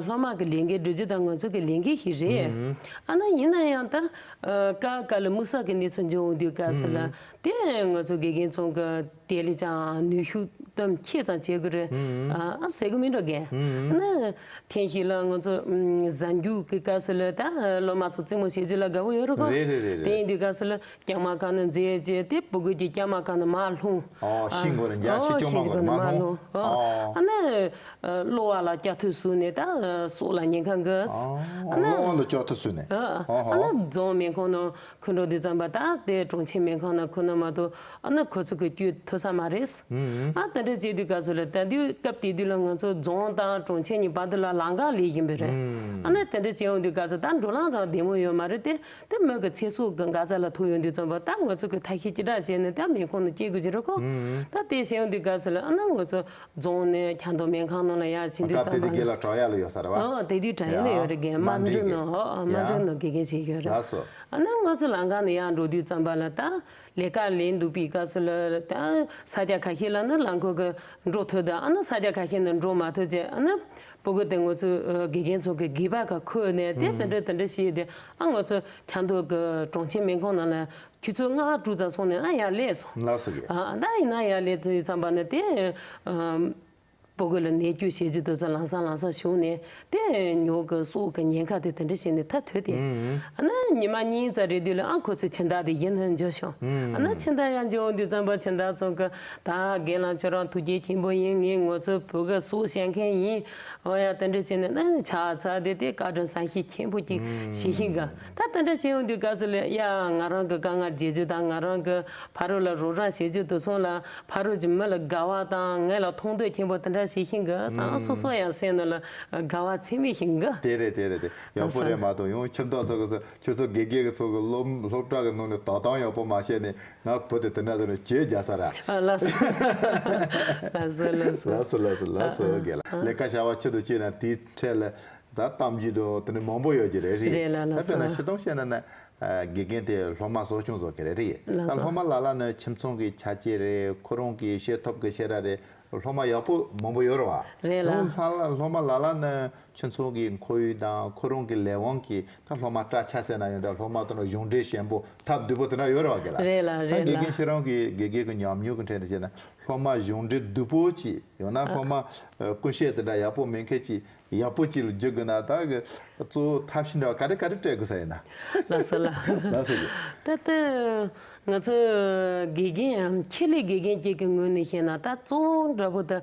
སློབ་མ་གི་ལས་འགན་སྒྲུབ་རྒྱུ་དང་ང་ཚོ་གི་ལས་འགན་ཞིག་རེད། ཨ་ན་ཡིན་ན་ཡང་ད་སྐབས་སྐབས་ལ་དམིགས་བསལ་གྱི་གནས་ཚུལ་འབྱུང་འོང་དུས་སྐབས་སུ་ལ། དེ་ང་ཚོ་དགེ་རྒན་ཚོ་གི་དེ་ལས་ཀྱང་ནུས་ཤུགས་གཏོང་ཆེ་ཙམ་བྱེད་དགོས་རེད། ཨ་ཟེར་གི་མིན་འགྲོ་གན། ཨ་ན་ཐེངས་ཤིག་ལ་ང་ཚོ་ཨམ་གཟའ་མཇུག་གི་སྐབས་སུ་ལ་ད་སློབ་མ་ཚོ་རྩེད་མོ་བྱེད་རྒྱུ་ལ་དགའ་བོ་ཡོད་རེད་གོ། རེད་རེད་རེད་རེད། དེ་ཡིན་དུས་སྐབས་སུ་ལ་སྐྱ་མ་གང་ནས་འཛེགས་བྱས་ཏེ་སྤུ་གུ་གྱི་སྐྱ་མ་གང་ནས་མར་ལྷུང་། ཨོ་ཤིང་སྒོ་ནས་འཇའ་ཤིང་སྐྱོ་མ་སྒོ་ནས་མར་ལྷུང་། ཨོ་ཨ་ན་གློ་བ་ལ་སྐྱ་ཐུག་ཟུག་ནས་ད་སྲོག་ལ་ཉེན་ཁ་འགའ། ཨ་ན་གློ་བ་ལ་སྐྱ་ཐུག་ཟུག་ནས། ཨ་ཨ་ན་རྫོང་སྨན་ཁང་ནང་། ཁུ་འགྲོ་དུས་ཙམ་པ་ད་དེ་གྲོང་ཁྱེར་སྨན་ཁང་ནང་ཁུ་ན་མ་གཏོགས་ཨ་ན་ཁོ་ཚོ་གི་བསྐྱོད་ཐུབ་ས་མ་རེད། ཨ་དེ་འདྲ་བྱེད་དུས་སྐབས་སུ་ལ་ད་དུས་སྐབས་དེ་དུས་ལ་ང་ཚོ་རྫོང་དང་གྲོང་ཁྱེར་གཉིས་བར་དུ་ལ་ལམ་ཁ་ལས་བཞིན་པ་རེད། ཨ་ན་དེ་འདྲ་བྱེད་ཡོང་དུས་སྐབས་སུ་ད་འགྲོ་ལམ་རང་བདེ་མོ་ཡོད་མ་རེད་དེ། དེ་མོ་གི་ཚེ་སྲོག་གི་འགག་རྩ་ལ་ཐུག་ཡོང་དུས་ཙམ་པ་ད་ང་ཚོ་གི་ཐབས་ཤེས་ཅི་འདྲ་བྱས་ནས་ད་སྨན་ཁང་ནང་སྐྱེལ་དགོས་ཀྱི་རེད་གོ། ད་དེ་བྱེད་ཡོང་དུས་སྐབས་སུ་ལ་ཨ་ན་ང་ཚོ་རྫོང་ནས་ཁྱད་མདོ་སྨན་ཁང་ནང་ལ་ཡར་ཕྱིན་དུས་ཙམ་པ་ལ། སྐབས་དེ་དུས་རྒན་ལགས་བྲག་གཡབ་ལ་ཡོད་ས་རེད་བ། ཨོ་དེ་དུས་བྲག་གཡབ་ལ་ཡོད་རེད། རྒན་དམའ་འབྲིང་ནང་། ཨོ་དམའ་འབྲིང་ནང་དགེ་རྒན་བྱེད་ཡོད་རེད། ལགས་སོ། ཨ་ནི་ང་ཚོ་ལམ་ཁ་ནས་ཡར་འགྲོ་དུས་ཙམ་པ་ལ་ད་ལས་ཀ་ལས་འདུག་པའི་སྐབས་སུ་ལ་ད་ས་ཆ་ཁ་ཤས་ལ་ནི་རླངས་འཁོར་གི་འགྲོ་ཐུབ་དང་ཨ་ནི་ས་ཆ་ཁ་ཤས་ནས་འགྲོ་མ་ཐུབ་བྱས། ཨ་ནི་སྤུ་གུ་དེ་ང་ཚོ་དགེ་རྒན་ཚོ་གི་སྒལ་པ་ཁ་འཁུར་ནས་དེ་དེ་འདྲ་དེ་འདྲ་བྱས་ཏེ། ཨ་ང་ཚོ་ཁྱད་མདོ་གི་གྲོང་ཁྱེར་སྨན་ཁང་ནང་ལ་ཆུ་ཚོད་ལྔ་དྲུག་ཙམ་སོང་ནས་ཨ་ཡར་སླེབས་སོང་། ལགས་སོ་གི། ཨ་ད་ཡིན་ན་ཡར་སླེབས་དུས་ཙམ་པ་ནི་དེ་ཨ། སྤུ་གུ་ལ་ནད་བཅོས་བྱེད་རྒྱུ་དེ་ཚོ་ལམ་སང་ལམ་སང་བྱུང་ནས་དེ་ཉོ་གི་སྲོག་གི་ཉེན་ཁ་དེ་དེ་འདྲ་བྱས་ནས་ཐར་ཐུབ་དེ། ཨ་ན་ཉི་མ་གཉིས་ཙམ་རེད་དུས་ལ་ཨ་ཁོ་ཚོའི་ཁྱིམ་བདག་དེ་གཞི་ནས་འབྱོར་བྱུང་། ཨ་ན་ཁྱིམ་བདག་ཡར་འབྱོར་འོང་དུས་ཙམ་པ་ཁྱིམ་བདག་ཚོ་གི་ད་རྒན་ལགས་ཁྱོད་རང་ཐུགས་རྗེ་ཆེན་པོ་ཡིན། ངས་ང་ཚོའི་བུ་གི་སྲོག་བཤད་མཁན་ཡིན། འོ་ཡ་དེ་འདྲ་བྱས་ནས་ཨ་ནི་ཆགས་ཚར་དེ་དེ་བཀའ་དྲིན་བསམ་ཤེས་ཆེན་པོ་ཅིག་བྱེད་ཤེས་གི། ད་དེ་འདྲ་བྱས་ཡོང་དུས་སྐབས་སུ་ལ་ཡ་ང་རང་གི་དཀའ་ངལ་བརྗེད་རྒྱུ་དང་ང་རང་གི་ཕ་རོལ་ལ་རོགས་རམ་བྱེད་རྒྱུ་དེ་ཚོ་ལ་ཕ་རོལ་གྱི་མི་ལ་དགའ་བ་དང་ངེད་ལ་མཐོང་འདོད་ཆེན་པོ་དེ་འདྲ་བྱེད་ཤེས་གི། སང་སོ་སོ་ཡང་སེམས་ནང་ལ་དགའ་བ་ཚད་མེད་ཤིག་གི། དེ་རེད་དེ་རེད་དེ། ཡག་པོ་རེད་མ་གཏོགས་ཡང་ཁྱིམ་བདག་ཚོ་གི་ཁྱོད་ཚོ་དགེ་རྒན་གི་ཚོ་གི་སློབ་སློབ་གྲྭ་གི་ནང་ནས་དོ་དམ་ཡག་པོ་མ་བྱས་ནས་ང་བུ་དེ་དེ་འདྲ་ཚོ་ནས་བྱེད་རྒྱག་ས་ར། ཨ་ལགས་སོ། ལགས་སོ་ལགས་སོ། ལགས་སོ་ལགས་སོ་ལགས་སོ། ཨ་རྒན་ལགས་ལས་ཀ་བྱ་བ་ཆེད་དུ་བྱས་ན་དེའི་འཕྲལ་ལ། ད་གཏམ་རྒྱུད་དང་དེ་ནས་མང་པོ་ཡོད་ཀྱི་རེད། རེད། རེད་ལ་ལ་ད་དཔེར་ན་སོ་སྤྱི་བཏང་བཤད་ན་ན་དགེ་རྒན་དེ་སློབ་མ་གསོ་སྐྱོང་བཟོ་གི་རེད་རེད། ལ་ད་སོ་སློབ་མ་ལ་ལ་ནི་ཁྱིམ་ཚང་གི་ཆ་རྐྱེན་རེད། ཁོ་རང་གི་བྱེད་ཐབས་ཀྱི་བྱེད་ར་རེད། སློབ་མ་ཡག་པོ་མང་པོ་ཡོད་རེད་བ། རེད་ལ། སློབ་མ་ལ་ལ་ནི་ཁྱེད་ཚོ་གི་ཁོར་ཡུག་དང་ཁོ་རང་གི་ལས་དབང་གིས་ད་སློབ་མ་སྐྲ་ཆ་ཟེར་ན་ཡང་འདྲ། སློབ་མ་དེ་འདྲ་གཞུང་འབྲེལ་ཞན་པོ་ཐབས་སྡུག་པོ་དེ་འདྲ་ཡོད་རེད་བ་གི་ལ། རེད་ལ་རེད་ལ། དགེ་རྒན་ཁྱེད་རང་གི་དགེ་རྒན་གྱི་ཉམས་མྱོང་གི་ཁྲོད་ནས་བཤད་ན། སློབ་མ་གཞུང་འབྲེལ་སྡུག་པོ་ཅིག་ཡང་ན་སློབ་མ་ཀུན་ཤེས་དེ་འདྲ་ཡག་པོ་མེད་མཁན་ཅིག་ཡག་པོ་ཅིག་ལ་བསྒྱུར་དགོས་ན་ད་གི་གཙོ་བོ་ཐབས་ཤེས་འདྲ་བ་ག་རེ་ག་རེ་སྤྲད་དགོས་ས་ཡིན་ན། ལགས་སོ་ལགས། ལགས་སོ་གི། ད་ལྟ་ང་ཚོ་དགེ་རྒན་ཡང་ཆེད་ལས་དགེ་རྒན་གཅིག་གི་ངོས་ནས་བཤད་ན། ད་གཙོ་བོ་འདྲ་པོ་དེ་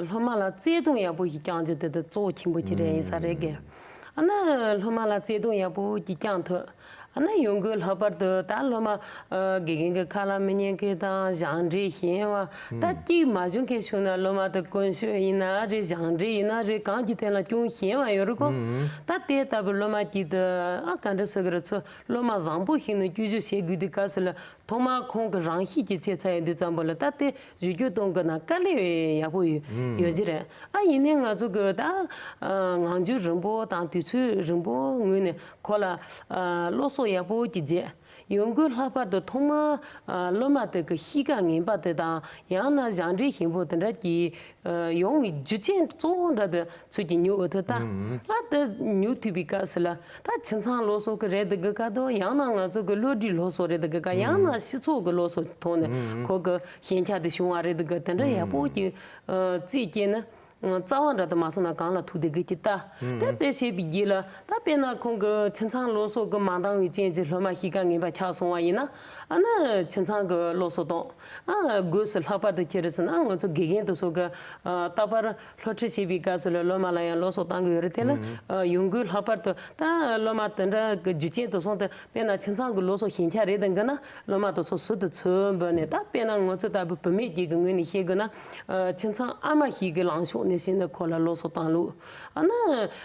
སློབ་མ་ལ་བརྩེ་དུང་ཡག་པོ་ཞིག་བསྐྱང་རྒྱུ་དེ་དེ་གཙོ་བོ་ཆེན་པོ་ཅིག་རེད་ཡིན་ས་རེད་གི། ཨ་ན་སློབ་མ་ལ་བརྩེ་དུང་ཡག་པོ་ཅིག་བསྐྱང་ཐུབ། ཨ་ན་ཡོང་སྒོའི་ལྷག་པར་དུ་ད་སློབ་མ་ཨ་དགེ་རྒན་གྱི་ཁ་ལ་མི་ཉན་མཁན་དང་ཞབས་འདྲེན་ཞན་པ། ད་གཅིག་མ་བྱུང་མཁན་བྱུང་ན་སློབ་མ་དེ་ཀུན་སྤྱོད་ཡིན་ན་རེད། ཞབས་འདྲེན་ཡིན་ན་རེད། གང་གི་ཐད་ལ་ཅུང་ཞན་པ་ཡོད་རེད་ཀོ། ད་དེ་ལྟ་བུ་སློབ་མ་གཅིག་དེ་ཨ་ག་འདྲ་ཟེར་གི་རེད། ཚོ་སློབ་མ་བཟང་པོ་ཞིག་ནས་བཅོས་བསྒྱུར་བྱེད་དགོས་དུས་སྐབས་སུ་ལ། ཐོག་མར་ཁོང་གི་རང་གཤིས་ཀྱི་ཆེ་ཚ་ཡོད་དུས་ཙམ་པ་ལ་ད་དེ་བསྒྱུར་བཅོས་གཏོང་དགོས་ན་དཀའ་ལས་ཡག་པོ་ཡོད་ཡོད་ཀྱི་རེད། ཨ་ཡིན་ནའི་ང་ཚོ་གི་ད་ཨ་ངང་རྒྱུད་རིང་པོ་དང་དུས་ཚོད་རིང་པོ་སྔོན་ནས་ཁོ་ལ་ཨ་སློབ་གསོ་ཡག་པོ་ཅིག་བྱས། ཡོང་སྒོའི་ལྷག་པར་དུ་ཐོག་མར་ཨ་སློབ་མ་དེ་གི་གཤིས་ཀ་ངན་པ་དེ་དང་ཡང་ན་ཞབས་འདྲེན་ཞན་པོ་དེ་འདྲ་གྱི་ཨ་ཡོང་བའི་རྒྱུ་རྐྱེན་གཙོ་བོ་འདྲ་དེ་ཚོད་ཀྱི་ཉོ་འོ་ཐུ་ད། ཨ་དེ་ཉོ་ཐུབ་པའི་སྐབས་སུ་ལ་ད་ཁྱིམ་ཚང་སློབ་གསོ་གི་རེད་འདུག་གི་ཀ་དོ། ཡང་ན་ང་ཚོ་གི་བློ་གྲོས་སློབ་གསོ་རེད་འདུག་གི་ཀ་ཡང་ན་སྤྱི་ཚོགས་གི་སློབ་གསོ་ཐོག་ནས་ཁོ་གི་ཞན་ཆ་དེ་བྱུང་བ་རེད་འདུག་གི། དེ་འདྲ་ཡག་པོ་ཅིག་ཨ་རྩིས་སྐྱེས་ན། རྩ་བ་འདྲ་དུ་མ་སོང་ན་གང་ལ་ཐུག་བསྡད་གི་ཅི་ལྟ། དེ་ལྟ་བྱས་པའི་རྗེས་ལ་ད་དཔེར་ན་ཁོང་གི་ཁྱིམ་ཚང་སློབ་གསོ་གི་མ་འདང་བའི་རྐྱེན་གྱིས་སློབ་མ་གཤིས་ཀ་ངན་པ་ཆགས་སོང་བ་ཡིན་ན། ཨ་ནི་ཁྱིམ་ཚང་གི་སློབ་གསོ་དང་། ཨ་སྒོས་སུ་ལྷག་པར་དུ་ཁྱེད་རེ་ཟེར་ན་ང་ཚོ་དགེ་རྒན་དེ་ཚོ་གི་ཨ་རྟག་པར་སློབ་ཁྲིད་བྱེད་པའི་སྐབས་སུ་ལ་སློབ་མ་ལ་ཡང་སློབ་གསོ་བཏང་གི་ཡོད་རེད། དེ་ལ་ཨ་ཡོང་སྒོའི་ལྷག་པར་དུ་ད་སློབ་མ་དེ་འདྲ་གི་རྒྱུ་རྐྱེན་དེ་སོང་སྟེ་དཔེར་ན་ཁྱིམ་ཚང་གི་སློབ་གསོ་ཞན་ཆ་རེད་དང་གི་ན་སློབ་མ་དེ་ཚོ་ཟུར་དུ་ཚུར་འབོད་ནས། ད་དཔེར་ན་ང་ཚོ་ལྟ་བུ་བུད་མེད་ཅིག་གི་ངོས་ནས་བཤད་དགོས་ན། ཨ་ཁྱིམ་ཚང་ཨ་མ་ཞིག་གི་ལངས་ཕྱོགས་ནས་བཤད་ན་ཁོ་ལ་སློབ་གསོ་བཏང་ལུགས། ཨ་ན་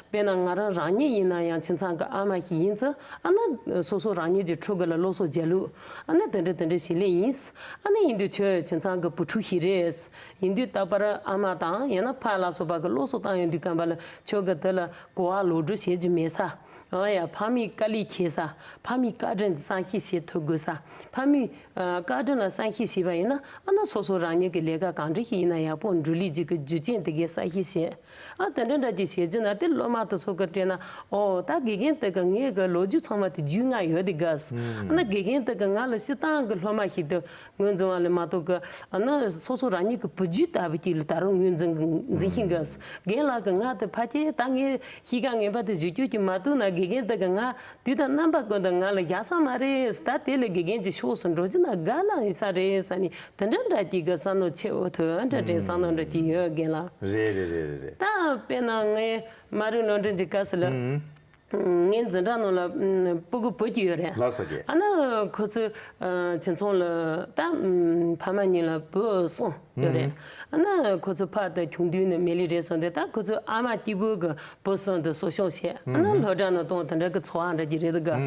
དཔེར་ན་ང་རང་རང་ཉིད་ཡིན་ན་ཡང་ཁྱིམ་ཚང་གི་ཨ་མ་ཞིག་ཡིན་ཙང་། ཨ་ན་སོ་སོ་རང་ཉིད་ཀྱི་ཕྲུ་གུ་ལ་སློབ་གསོ་རྒྱག་ལུགས། ཨ་ན་དེ་འདྲ་དེ་འདྲ་ཞིག་ལས་ཡིན། ཨ་ན་ཡིན་དུས་ཁྱོད་ཁྱིམ་ཚང་གི་བུ་ཕྲུག་ཞིག་རེད། ཡིན་དུས་རྟག་པར་ཨ་མ་དང་ཡང་ན་ཕ་ལ་སོགས་པ་གི་སློབ་གསོ་བཏང་ཡོང་དུས་སྐབས་ལ་ཁྱོད་ཀྱི་དེ་ལ་གོ་བ་ལོག་སྒྲུབ་བྱེད་རྒྱུ་མེད་ས། ཨ་ཡ་ཕ་མའི་དཀའ་ལས་ཁྱེར་ས། ཕ་མའི་བཀའ་དྲིན་བསམ་ཤེས་བྱེད་ཐུབ་དགོས་ས། ཕ་མའི་ཨ་བཀའ་དྲིན་ལ་བསམ་ཤེས་བྱས་པ་ཡིན་ན། ཨ་ན་སོ་སོ་རང་ཉིད་ཀྱི་ལས་ཀ་གང་འདྲ་ཞིག་ཡིན་ན་ཡག་པོ་འགྲུབ་ལུགས་ཅིག་གི་རྒྱུ་རྐྱེན་དེ་གའི་བསམ་ཤེས་བྱེད། ཨ་དེ་འདྲ་འདྲ་ཅིག་བྱེད་རྒྱུ་ན་དེ་སློབ་མ་དེ་ཚོ་གི་དྲན་ན། ཨོ་ད་དགེ་རྒན་དེ་གི་ངའི་གི་ལོ་རྒྱུས་ཚང་མ་དེ་རྒྱུས་མངའ་ཡོད་དེ་ག་ཨ་ན་དགེ་རྒན་དེ་གི་ང་ལ་སྤྱིར་བཏང་གི་སློབ་མ་ཞིག་ཏུ་ངོས་འཛིན་པ་ལས་མ་གཏོགས་གི། ཨ་ན་སོ་སོ་རང་ཉིད་ཀྱི་བུ་རྒྱུད་ལྟ་བུ་ཅིག་ལ་ད་རུང་ངོས་འཛིན་འཛིན་བཞིན་གི། རྒན་ལགས་ཀྱི་ང་དེ་ཕལ་ཆེར་ད་ངའི་གཤིས་ཀ་ངན་པ་དེ་བརྗེ་བཅོས་ཀྱི་མ་ཐུབ་ན། དགེ་རྒན་དེ་གི་ང་དུས་དང་རྣམ་པ་ཀུན་ཏུ་ང་ལ་ཡག་ས་མ་རེད། ད་དེ་ལས་དགེ་རྒན་གྱི་ཕྱོགས་སུ་འགྲོ་རྒྱུ་ན་དགའ་ལ་ཡིན་ས་རེད་ཟེར་ནས་དེ་འདྲ་འདྲ་ཅིག་གི་བསམ་བློ་ཆེ་འོ་ཐུ་འདྲ་འདྲའི་བསམ་བློ་འདྲ་ཅིག་ཡོད་རྒན་ལགས། རེད་རེད་རེད་རེད། ད་དཔེར་ན་ངའི་མ་རིག་ལོ་འདྲེན་གྱི་སྐབས་སུ་ལ། ངའི་འཛིན་གྲྭ་ནང་ལ་ཨ་སྤུ་གུ་བུ་གཅིག་ཡོད་རེད། ལགས་སོ་རྒན། ཨ་ན་ཁོ་ཚོའི་ཨ་ཁྱིམ་ཚང་ལ་ད་ཨ་ཕ་མ་གཉིས་ལ་བུ་གསུམ་ཡོད་རེད། ཨ་ན་ཁོ་ཚོའི་ཕ་དེ་ཆུང་དུས་ནས་མི་ལུས་རེད་སོང་སྟེ། ད་ཁོ་ཚོའི་ཨ་མ་གཅིག་པུ་གི་བུ་གསུམ་དེ་གསོ་སྐྱོང་བྱས། ཨ་ན་སློབ་གྲྭ་ནང་གཏོང་། དེ་འདྲ་གི་འཚོ་བ་འདྲ་ཅིག་རེད་འདུག་ག་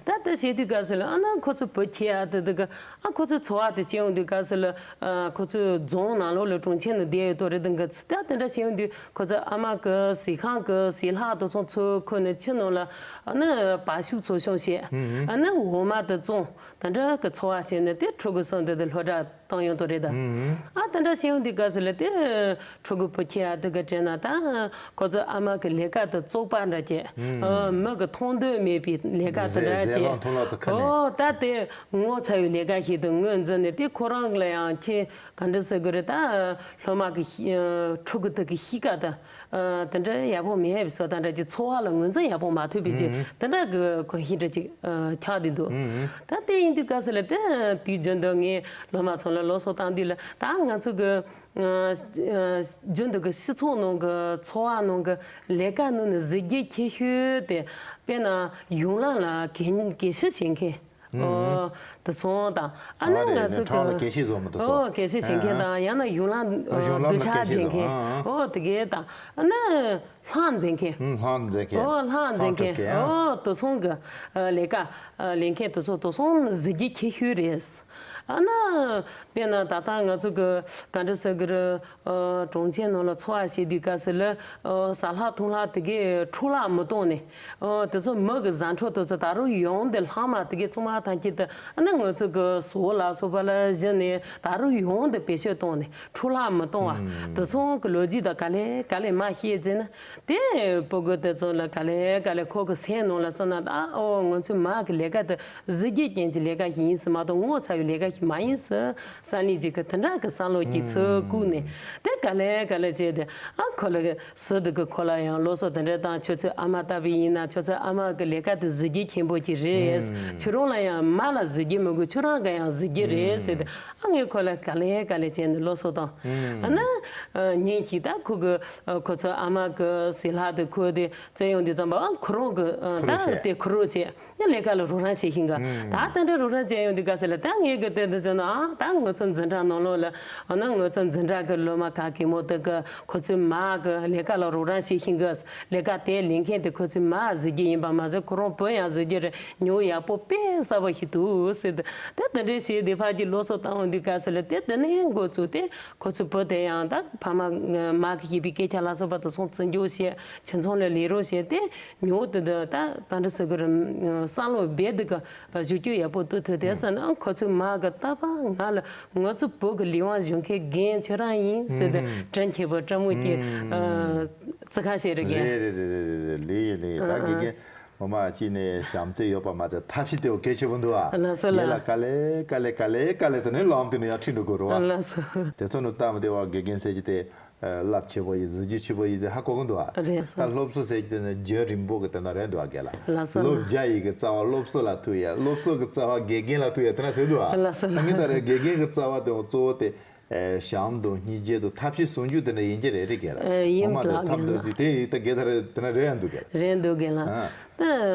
ད་དེ་བྱེད་དུས་སྐབས་སུ་ལ་ཨ་ན་ཁོ་ཚོའི་བུ་ཆེ་ཨ་དེ་འདུག་ག་ཨ་ཁོ་ཚོའི་འཚོ་བ་དེ་བྱེད་ཡོང་དུས་སྐབས་སུ་ལ། ཨ་ཁོ་ཚོའི་རྫོང་ནང་ལོགས་ལ་གྲོང་ཁྱེར་ནང་བསྡད་ཡོད་དོ་རེད་འདུག་ག་ད་དེ་འདྲ་བྱེད་ཡོང་དུས་ཁོ་ཚོ་ཨ་མ་གི་ཟས་ཁང་གི་ཟས་ལྷག་དེ་ཚོ་ཚུར་ཁུར་ནས་ཕྱི་ནང་ལ་ཨ་ནི་བ་ཕྱུགས་འཚོ་སྐྱོང་བྱས། ཨ་ནི་འོ་མ་དེ་བཙོང་། དེ་འདྲ་གི་འཚོ་བ་བྱས་ནས་དེ་ཕྲུ་གུ་གསུམ་དེ་དེ་སློབ་གྲྭ་བཏང་ཡོང་དོ་རེད་ད། ཨ་དེ་འདྲ་བྱེད་ཡོང་དུས་སྐབས་སུ་ལ་དེ་ཕྲུ་གུ་བུ་ཆེ་ཨ་དེ་གི་དྲན་ན་ད་ཁོ་ཚོ་ཨ་མ་གི་ལས་ཀ་དེ་བཙོག་པ་འདྲ་བྱས། ཨ་མི་གི་མཐོང་འདོད་མེད་པའི་ལས་ཀ་དེ་འདྲ་ཟས་ཟས་བྱས། ལྷག་འཐུང་ལྷག་ཚོ་ཁུར་ནས། ཨོ་ད་དེ་ངོ་ཚ་བའི་ལས་ཀ་ཞིག་ཏུ་ངོས་འཛིན་ནས་དེ་ཁོ་རང་ལ་ཡང་ཁྱེད་ག་འདྲ་ཟེར་དགོས་རེད། ད་སློབ་མ་གི་ཤི་ཕྲུ་གུ་དག་གི་གཤིས་ཀ་དང་དེ་འདྲ་ཡག་པོ་མེད་པའི་བཟོ་ལྟ་འདྲ་ཅིག་འཚོ་བ་ལ་ངོས་འཛིན་ཡག་པོ་མ་ཐུབ་པའི་ཅིག་དེ་འདྲ་གི་གོམས་གཤིས་འདྲ་ཅིག་ཆགས་བསྡད་འདུག་ད་དེ་ཡིན་དུས་སྐབས་སུ་ལ་དེ་དུས་རྒྱུན་དུ་ངས་སློབ་མ་ཚོ་ལ་སློབ་གསོ་བཏང་དུས་ལ་ད་ང་ཚོ་གི་རྒྱུན་དུ་གི་སྤྱི་ཚོགས་ནང་གི་འཚོ་བ་ནང་གི་ལས་ཀ་ནང་ནས་གཟི་བརྗིད་ཆེ་ཤོས་དེ་དཔེར་ན་གཞུང་ལམ་ལ་གད་གད་ཕྱིས་བྱེད་མཁན། ཨོ། དེ་ཚོ་དང་ཨ་ནི་ཨ་རེ་ང་ཚོ་ཁྲག་ལ་གི་གད་ཕྱིས་བཟོ་མི་དེ་ཚོ། ཨོ་གད་ཕྱིས་བྱེད་མཁན་དང་ཡང་ན་གཞུང་ལམ་གཞུང་ལམ་སྡུག་ལ་ཆག་གད་ཕྱིས་བྱེད་མཁན། བཟོ། ཨོ་དེ་གས་དང་ཨ་ནི་ལྷ་འཛིན་མཁན། ལྷ་འཛིན་མཁན། ཨོ་ལྷ་འཛིན་མཁན། ལྷ་འཁྲུད་མཁན། ཨོ་དེ་ཚོ་གི་ལས་ཀ་ལས་མཁན་དེ་ཚོ་དེ་ཚོ་གཟི་བརྗིད་ཆེ་ཤོས་རེད། ཨ་ན། དཔེར་ན་ད་ལྟ་ང་ཚོ་གི་ག་འདྲ་ཟེར་གི་རེད། ཨ། གྲོང་ཁྱེར་ནང་ལ་འཚོ་བ་བྱེད་དུས་སྐབས་སུ་ལ། ཨ། ཟ་ལྷག་འཐུང་ལྷག་དེ་གའི་འཕྲོ་བརླག་མི་གཏོང་ནས། ཨ། དེ་ཚོ་མི་གི་ཟ་འཕྲོ་དེ་ཚོ་ད་རུང་ཡོང་དེ་ལྷག་མ་དེ་གའི་ཚང་མ་ཐམས་ཅད་དུ་ཨ་ནི་ང་ཚོ་གི་ཟོག་ལ་སོགས་པ་ལ་གཞི་ནས་ད་རུང་ཡོང་དེ་བེད་སྤྱོད་གཏོང་ནས་འཕྲོ་བརླག་མི་གཏོང་བ། ཨུམ། དེ་ཚོ་གི་ལོ་རྒྱུས་དང་ག་ལེ་ག་ལེ་མ་བཤད་ཟེར་ན། དེ་སྤུ་གུ་དེ་ཚོ་ལ་ག་ལེ་ག་ལེ་ཁོ་གི་སེམས་ནང་ལ་བསམ་ན། ད་ཨོ་ང་ཚོའི་མ་གི་ལས་ཀ་དེ་གཟི་བརྗིད་ཅན་གྱི་ལས་ཀ་ཞིག་ཡིན་ཟེར་མ་གཏོགས་ངོ་ཚ་བའི་ལས་ཀ་ཞིག་མ་ཡིན་ཟེར་བསམ་ནས་ཅིག་གི་དེ་འདྲ་གི་བསམ་བློ་ཅིག་ཚུར་བཀུག་ནས། དེ་ག་ལེ་ག་ལེ་བྱས་ཏེ། ཨ། ཁོ་ལ་གི་ཟུར་དུ་གི་ཁོ་ལ་ཡང་སློབ་གསོ་དེ་འདྲ་དང་། ཁྱོད་ཚོའི་ཨ་མ་ལྟ་བུ་ཡིན་ན་ཁྱོད་ཚོའི་ཨ་མ་གི་ལས་ཀ་དེ་གཟི་བརྗིད་ཆེན་པོ་ཅིག་རེད། ཁྱོད་རང་ལ་ཡང་མ་ལ་གཟི་བརྗིད་མི་དགོས། ཁྱོད་རང་གི་ཡང་གཟི་བརྗིད་རེད་ཟེར་ཏེ། ཨ། ངས་ཁོ་ལ་ག་ལེ་ག་ལེ་བྱས་ནས་སློབ་གསོ་དང་། ཨ་ན། ཨ། ཉིན་ཞིག་ད་ཁོ་གི། ཨ། ཁོ་ཚོ་ཨ་མ་གི་ཟས་ལྷག་དེ་ཁོ་དེ་བཙལ་ཡོང་དུས་ཙམ་པ། ཨ། ཁོ་རང་གི། ཨ། ཁོ་རང་ད་བཤད། དེ་ཁོ་རང་བྱེད་ཤིང་ག་ཡང་ལས་ཀ་ལ་རོགས་རམ་བྱེད་ཤིང་ག་ད་དེ་འདྲ་རོགས་རམ་བྱེད་ཡོང་དུས་སྐབས་སུ་ལ། ད་ངས་གི་དེ་འདི་བྱས་ན། ཨ། ད་ང་ཚོ་འཛིན་གྲྭ་ནང་ལོགས་ལ། ཨ་ན། ང་ཚོ་འཛིན་གྲྭ་གི་སློབ་མ་ག་གེ་མོ་དེ་གི་ཁོ་ཚོའི་མ་གི་ལས་ཀ་ལ་རོགས་རམ་བྱེད་ཤིང་གི། ལས་ཀ་དེ་ལས་མཁན་དེ་ཁོ་ཚོའི་མ་གཟི་བརྗིད་ཡིན་པ་མ་ཟད་ཁོ་རང་བུ་ཡང་གཟི་བརྗིད་རེད། ཉོ་ཡག་པོ་དཔེ་གསར་པ་ཞིག་འདུག་ཟེར་ཏེ། དེ་དེ་འདྲའི་བྱས་དེ་ཕར་གྱི་སློབ་གསོ་བཏང་ཡོང་དུས་སྐབས་སུ་ལ། དེ་དེ་ནས་འགོ་བཙུགས་ཏེ་ཁོ་ཚོའི་བུ་དེ་ཡང་ད་ཕ་མ་མ་གིས་བཤད་པའི་སྐད་ཆ་ལ་སོགས་པ་དེ་ཚོ་བརྩི་འཇོག་བྱས། ཁྱིམ་ཚང་ལ་ལས་རོགས་བྱས་ཏེ། ཉོ་དེ་འདི་ད་ག་འདྲ་ཟེར་གི་རེད། བསམ་བློ་རྦད་དེ་གི་བཞུགས་རྒྱུ་ཡག་པོ་ཏུ་ཐུག་དེ་ཟེར་ན། ཁོ་ཚོའི་མ་གི་རྟག་པར་ང་ལ། ང་ཚོའི་བུ་གི་ལས་དབང་གཞུང་ཁའི་རྒན་ཁྱོད་རང་ཡིན་ཟེར་ཏེ། ཨུམ། དྲིན་ཆེན་པོ་དྲང་མོ་གི། ཨུམ། ཨ། བརྩི་བཀུར་བྱེད་རེ་རྒན། རེད་རེད་རེད་རེད་རེད། ལེགས་ཡིན་ལེགས་ཡིན། ད་དགེ་རྒན་ངོ་མ་ཅིག་ནས་བྱམས་བརྩེ་ཡོད་པ་མ་ཚད་ཐབས་ཤེས་དེ་བ་གལ་ཆེན་པོ་འདུག་ཨ། ལགས་སོ་ལགས། ལས་ལ་དཀའ་ལས་དཀའ་ལས་དཀའ་ལས་དཀའ་ལས་དེ་ནས་ལམ་དེ་ནས་ཡར་ཁྲིད་འགྲོ་དགོས་རེད་བ། ལགས་སོ། དེ་ཚོ་ནི་སྟབས་མི་བདེ་བ་དགེ་རྒན་ཟེར་གྱི་དེ། རླབས་ཆེ་བོ་ཡིན། གཟི་བརྗིད་ཆེ་བོ་ཡིན་ཟེར་ཧ་གོ་གི་འདུག་ཨ། རེད་སོ། ད་སློབ་གསོ་ཟེར་གྱི་དེ་ནི་རྒྱུན་རིང་པོ་གི་དེ་འདྲ་རེད་འདུག་ཨ། རྒན་ལགས། ལགས་སོ་ལགས། སློབ་བརྒྱ་ཡི་གི་རྩ་བ་སློབ་གསོ་ལ་ཐུག་ཡ། སློབ་གསོ་གི་རྩ་བ་དགེ་རྒན་ལ་ཐུག་ཡ་དེ་འདྲ་ཟེར་འདུག་ཨ། ལགས་སོ་ལགས། ངས་ད་རེས་དགེ་རྒན་གི་རྩ་བ་དེ་གཙོ་བོ་དེ། ཨེ། བྱམས་དང་སྙིང་རྗེ་དང་ཐབས་ཤེས་ཟུང་འཇུག་དེ་འདྲ་ཡིན་གྱི་རེད། རེད་རྒན་ལགས། ཨེ། ཡིན་ངོ་མ་འདུག་དེ་ཐབས་རྒན་འདུག་ལགས། དེ་ད་དགེ་ད་རེད་དེ་འདྲ་རེད་ཡ་འདུག་རྒན་ལགས། རེད་འདུག་རྒན་ལགས། ཨ། ད་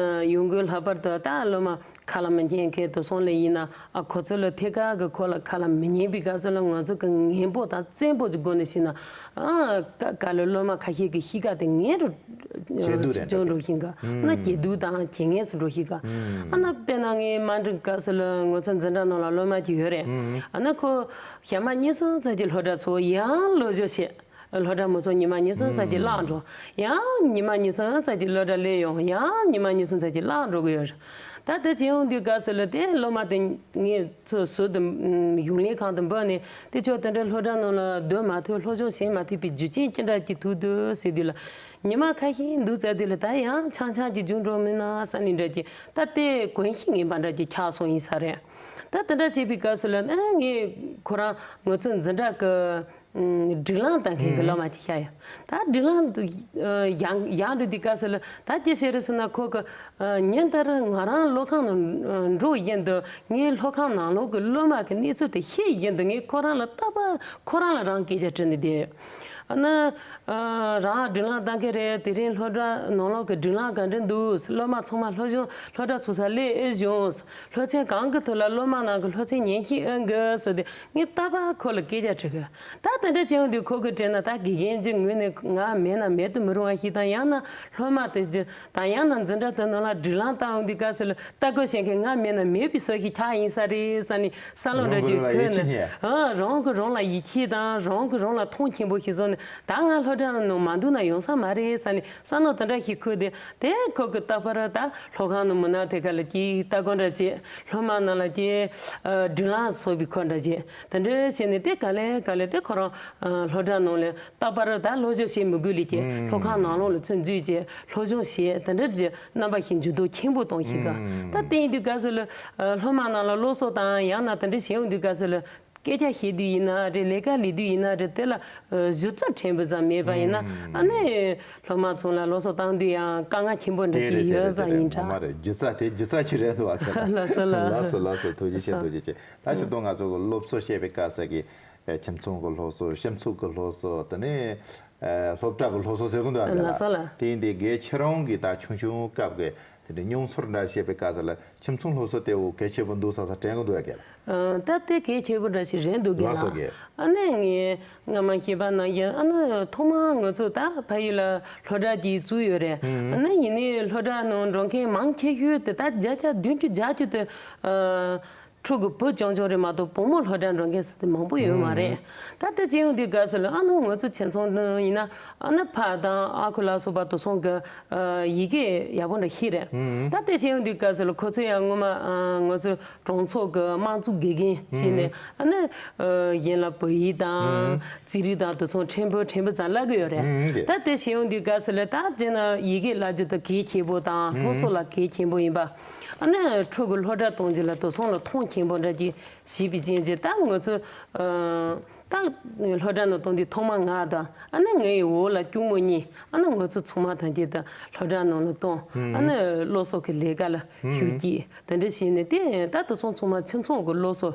ཡོང་སྒོའི་ལྷག་པར་དུ་ད་སློབ་མ་ཁ་ལ་མི་ཉན་མཁན་དེ་ཚོ་ལ་ཡིན་ན། ཨ། ཁོ་ཚོ་ལ་ཐད་ཀར་གྱི་ཁོ་ལ་ཁ་ལ་མི་ཉན་པའི་སྐབས་སུ་ལ་ང་ཚོ་གི་ངན་པོ་དང་བཙན་པོ་གི་སྒོ་ནས་བྱས་ན། ཨ། ག་ག་ལ་སློབ་མ་ཁ་ཤས་ཀྱི་གཤིས་ཀ་དེ་ངན་རུ་ཇེ་སྡུག་རེད་འགྲོ་འགྲོ་བཞིན་ག་ཨ་ན་ཇེ་སྡུག་དང་ཇེ་ངན་སུ་འགྲོ་བཞིན་ག་ཨ་ན་དཔེར་ན་ངའི་དམའ་འབྲིང་སྐབས་སུ་ལ་ང་ཚོ་འཛིན་གྲྭ་ནང་ལ་སློབ་མ་ཅིག་ཡོད་རེད། ཨ་ན་ཁོ་ཞག་མ་གཉིས་གསུམ་ཙམ་གྱི་སློབ་གྲྭ་ཚུགས། ཡང་སློབ་སྦྱོང་བྱེད། སློབ་གྲྭ་མི་ཚུགས། ཉི་མ་གཉིས་གསུམ་ཙམ་གྱི་བརླག་འགྲོ། ཡང་ཉི་མ་གཉིས་གསུམ་ཙམ་གྱི་སློབ་གྲྭ་སླེབས་ཡོང་། ཡང་ཉི་མ་གཉིས་གསུམ་ཙམ་གྱི་བརླག་འགྲོ་གི་ཡོད་རེད། ད་དེ་བྱེད་ཡོང་དུས་སྐབས་སུ་ལ་དེ་སློབ་མ་དེ་ངས་ཚུར་ཟུར་དུ་གཞུང་ལས་ཁང་དུ་འབོད་ནས། དེ་ཁྱོད་དེ་འདྲའི་སློབ་གྲྭ་ནང་ལ་སྡོད་མ་ཐུབ། སློབ་སྦྱོང་བྱེད་མ་ཐུབ་པའི་རྒྱུ་རྐྱེན་ཅི་འདྲ་ཅིག་ཐུག་འདུག་ཟེར་དུས་ལ། ཉི་མ་ཁ་ཤས་འདུག་ཙང་དེ་ལ་ད་ཡང་ཆང་ཆང་ཅིག་བྱུང་འགྲོ་མིན་ན་བསམ་ནས་འདྲ་ཅིག་ད་དེ་གོན་ཤེས་ངན་པ་འདྲ་ཅིག་ཆགས་སོང་ཡིན་ས་རེད། ད་དེ་འདྲ་བྱེད་པའི་སྐབས་སུ་ལ་ཨ་ངས་ཁོ་རང་ང་ཚོའི་འཛིན་གྲྭ་གི་སྒྲིག་ལམ་ལྟ་མཁན་གྱི་སློབ་མ་ཅིག་ཤར་ཡོང་། ད་སྒྲིག་ལམ་དུ་ཡང་ཡང་འགྲོ་དུས་སྐབས་སུ་ལ་ད་ཅི་བྱེད་རེད་ཟེར་ན། ཁོ་གི་ཉིན་ལྟར་ང་རང་སློབ་ཁང་ནང་འགྲོ་བཞིན་དུ། ངའི་སློབ་ཁང་ནང་ལོགས་ཀྱི་སློབ་མ་གི་གནས་ཚུལ་དེ་ཤེས་བཞིན་དུ། ངས་ཁོ་རང་ལ་རྟག་པར་ཁོ་རང་ལ་རང་སྐད་ཆ་དྲིས་ནས་བསྡད་ཡོད། ཨ་ནི་རང་སྒྲིག་ལམ་ལྟ་མཁན་རེད། དེ་རིང་སློབ་གྲྭ་ནང་ལོགས་ཀྱི་སྒྲིག་ལམ་ག་འདྲ་འདུག་སློབ་མ་ཚང་མ་སློབ་སྦྱོང་སློབ་གྲྭ་ཚུགས་ས་སླེབས་ཨེ་བྱུང་། སློབ་ཚན་གང་གི་ཐོག་ལ་སློབ་མ་རྣམས་ཀྱིས་སློབ་ཚན་ཉན་ཤེས་ཨེ་འདུག་ཟེར་ཏེ་ངས་རྟག་པར་ཁོ་ལ་སྐད་ཆ་དྲི་གི། ད་དེ་འདྲ་བྱས་ཡོང་དུས་ཁོ་གིས་དྲིས་ན། ད་དགེ་རྒན་གྱི་ངོས་ནས་ང་མེད་ན་མེད་དུ་མི་རུང་བ་ཞིག་དང་། ཡང་ན་སློབ་མ་དེ་ད་ཡང་ན་འཛིན་གྲྭ་དེ་ནང་ལ་སྒྲིག་ལམ་ལྟ་ཡོང་དུས་སྐབས་སུ་ལ། ལྟ་སྐོར་བྱེད་མཁན་ང་མེད་ན་མེད་པའི་བཟོ་ཞིག་ཆགས་ཡིན་ས་རེད་བསམ་ནས་བསམ་བློ་འདྲ་ཅིག་འཁོར་ནས། ཨ། རང་གིས་རང་ལ་ཡིད་ཆེས་དང་རང་གིས་རང་ལ་མཐོང་ཆེན་པོ་ཞིག་བཟོས་ནས། ད་ང་སློབ་གྲྭ་ནང་མ་འདུག་ན་ཡོང་ས་མ་རེད་བསམ་ནས་བསམ་བློ་དེ་འདྲ་ཞིག་འཁོར་ཏེ། དེ་ཁོ་གིས་རྟག་པར་ད་སློབ་ཁང་ནང་མི་སྣ་དེ་ག་ལ་ཅིག་ལྟ་སྐོར་འདྲ་བྱེད། སློབ་མ་རྣམས་ལ་ཅིག་སྒྲིག་ལམ་བཟོ་བའི་སྐོར་འདྲ་བྱེད། དེ་འདྲ་བྱས་ནས་དེ་ག་ལེ་ག་ལེ་དེ་ཁོ་རང་སློབ་གྲྭ་ནང་ལ། རྟག་པར་ད་སློབ་སྦྱོང་བྱེད་མི་དགོས་ལས་ཀྱི། ཨུམ། སློབ་ཁང་ནང་ལོགས་ལ་ཚུར་འཛུལ་བྱས་སློབ་སྦྱོང་བྱེད། དེ་འདྲ་གྱི་རྣམ་པ་ཞིག་འགྱུར་ལྡོག་ཆེན་པོ་གཏོང་ཤེས་ག་ཨུམ། ད་དེ་ཡིན་དུས་སྐབས་སུ་ལ་སློབ་མ་རྣམས་ལ་སློབ་གསོ་དང་། ཡང་ན་དེ་འདྲ་བྱེད་ཡོང་དུས་སྐབས་སུ་ལ་སྐད་ཆ་བཤད་དུས་ཡིན་ན་རེད། ལས་ཀ་ལས་དུས་ཡིན་ན་རེད། དེ་ལ་གཞི་རྩ་ཕྲན་བུ་ཙམ་མེད་པ་ཡིན་ན། ཨུམ། ཨ་ནི་སློབ་མ་ཚོ་ལ་སློབ་གསོ་བཏང་དུས་ཡང་དཀའ་ངལ་ཆེན་པོ་འདྲ་ཅིག་ཡོད་པ་ཡིན་འདྲ། ངོ་མ་རེད། སྒྱུ་རྩལ་དེ་སྒྱུ་རྩལ་ཅིག་རེད་འདུག་བ། ཁྱེད་ལ། ལགས་སོ་ལགས། ལགས་སོ་ལགས་སོ། ཐུགས་རྗེ་ཆེ། ཐུགས་རྗེ་ཆེ། ད་ཕྱིར་དུ་ང་ཚོ་གི་སློབ་གསོ་བྱེད་པའི་སྐབས་སུ་གི། ཨེ། ཁྱིམ་ཚང་གི་སློབ་གསོ། སྤྱི་ཚོགས་ཀྱི་སློབ་གསོ། དེ་ནས། ཨེ། སློབ་གྲྭ་གི་སློབ་གསོ་ཟེར་གི་འདུག་ཨ། ལགས་སོ་ལགས། དེ་ཡིན་དུས་དགེ་ཁྱེད་རང་གིས་ད་ཆུང་ཆུང་སྐབས་ཀྱི་དེ་འདྲའི་མྱོང་ཚོར་འདྲ་བཤད་པའི་སྐབས་སུ་ལ་ཁྱིམ་ཚང་སློབ་གསོ་དེ་བོ་གལ་ཆེན་པོ་འདུག་ས་ས་དྲན་གི་འདུག་ཨ། དགེ་ལགས། ཨ། ད་དེ་གལ་ཆེན་པོ་འདྲ་ཞིག་རེད་འདུག་དགེ་ལགས། ལགས་སོ་དགེ། ཨ་ནི་ངས་སྔ་མ་བཤད་པ་ནང་བཞིན། ཨ་ནི་ཐོག་མར་ང་ཚོ་ད་ཕ་ཡུལ་ལ་སློབ་གྲྭ་ཅིག་བཙུགས་ཡོད་རེད། ཨ་ནི་ཡིན་ནའི་སློབ་གྲྭ་ནང་འགྲོ་མཁན་མང་ཆེ་ཤོས་དེ་ད་བརྒྱ་ཆ་བདུན་ཅུ་བརྒྱད་ཅུ་དེ། ཨ། ཕྲུ་གུ་བུ་རྐྱང་རྐྱང་རེད་མ་གཏོགས་བུ་མོ་སློབ་གྲྭ་འགྲོ་མཁན་ཟེར་དེ་མང་པོ་ཡོད་མ་རེད། ད་ལྟ་བྱས་ཡོང་དུས་སྐབས་སུ་ལ་ཨ་ནི་ང་ཚོ་བྱས་ཙང་ཡིན་ན་ཨ་ནི་ཕ་དང་ཨ་ཁུ་ལ་སོགས་པ་དེ་ཚོ་གི་ཡི་གེ་ཡག་པོ་འདྲ་ཤེས་རེད། ད་ལྟ་བྱས་ཡོང་དུས་སྐབས་སུ་ལ་ཁོ་ཚོ་ཡང་སྔོན་མ་ང་ཚོ་གྲོང་ཚོ་གི་དམངས་གཙོ་དགེ་རྒན་ཞིག་ནས་ཨ་ནི་གཞན་ལ་བོད་ཡིག་དང་རྩིས་རིག་དང་དེ་ཚོ་ཕྲན་བུ་ཕྲན་བུ་ཙམ་བསླབ་གི་ཡོད་རེད། ད་ལྟ་བྱས་ཡོང་དུས་སྐབས་སུ་ལ་ད་དེ་ན་ཡི་གེ་བསླབ་རྒྱུ་དེ་གལ་ཆེན་པོ་དང་སློབ་གསོ་ལ་གལ་ཆེན་པོ་ཡིན་པ། ཨ་ནི་ཕྲུ་གུ་སློབ་གྲྭ་གཏོང་རྒྱུ་ལ་དེ་ཚོ་ལ་མཐོང་ཆེན་པོ་འདྲ་ཅིག་བྱས་པའི་རྐྱེན་གྱིས་ད་ང་ཚོ་ད་སློབ་གྲྭ་ནང་གཏོང་དུས་ཐོག་མ་ང་དང་ཨ་ནི་ངའི་འོག་ལ་སྐྱོ་མོ་གཉིས་ཨ་ནི་ང་ཚོ་ཚང་མ་ཐམས་ཅད་ད་སློབ་གྲྭ་ནང་ལ་གཏོང་ཨ་ནི་སློབ་གསོ་གི་ལས་ཀ་ལ་ཤུགས་སྐྱེད་དེ་འདྲ་བྱས་ནས་དེ་ད་དེ་ཚོ་ཚང་མ་ཁྱིམ་ཚང་གི་སློབ་གསོ་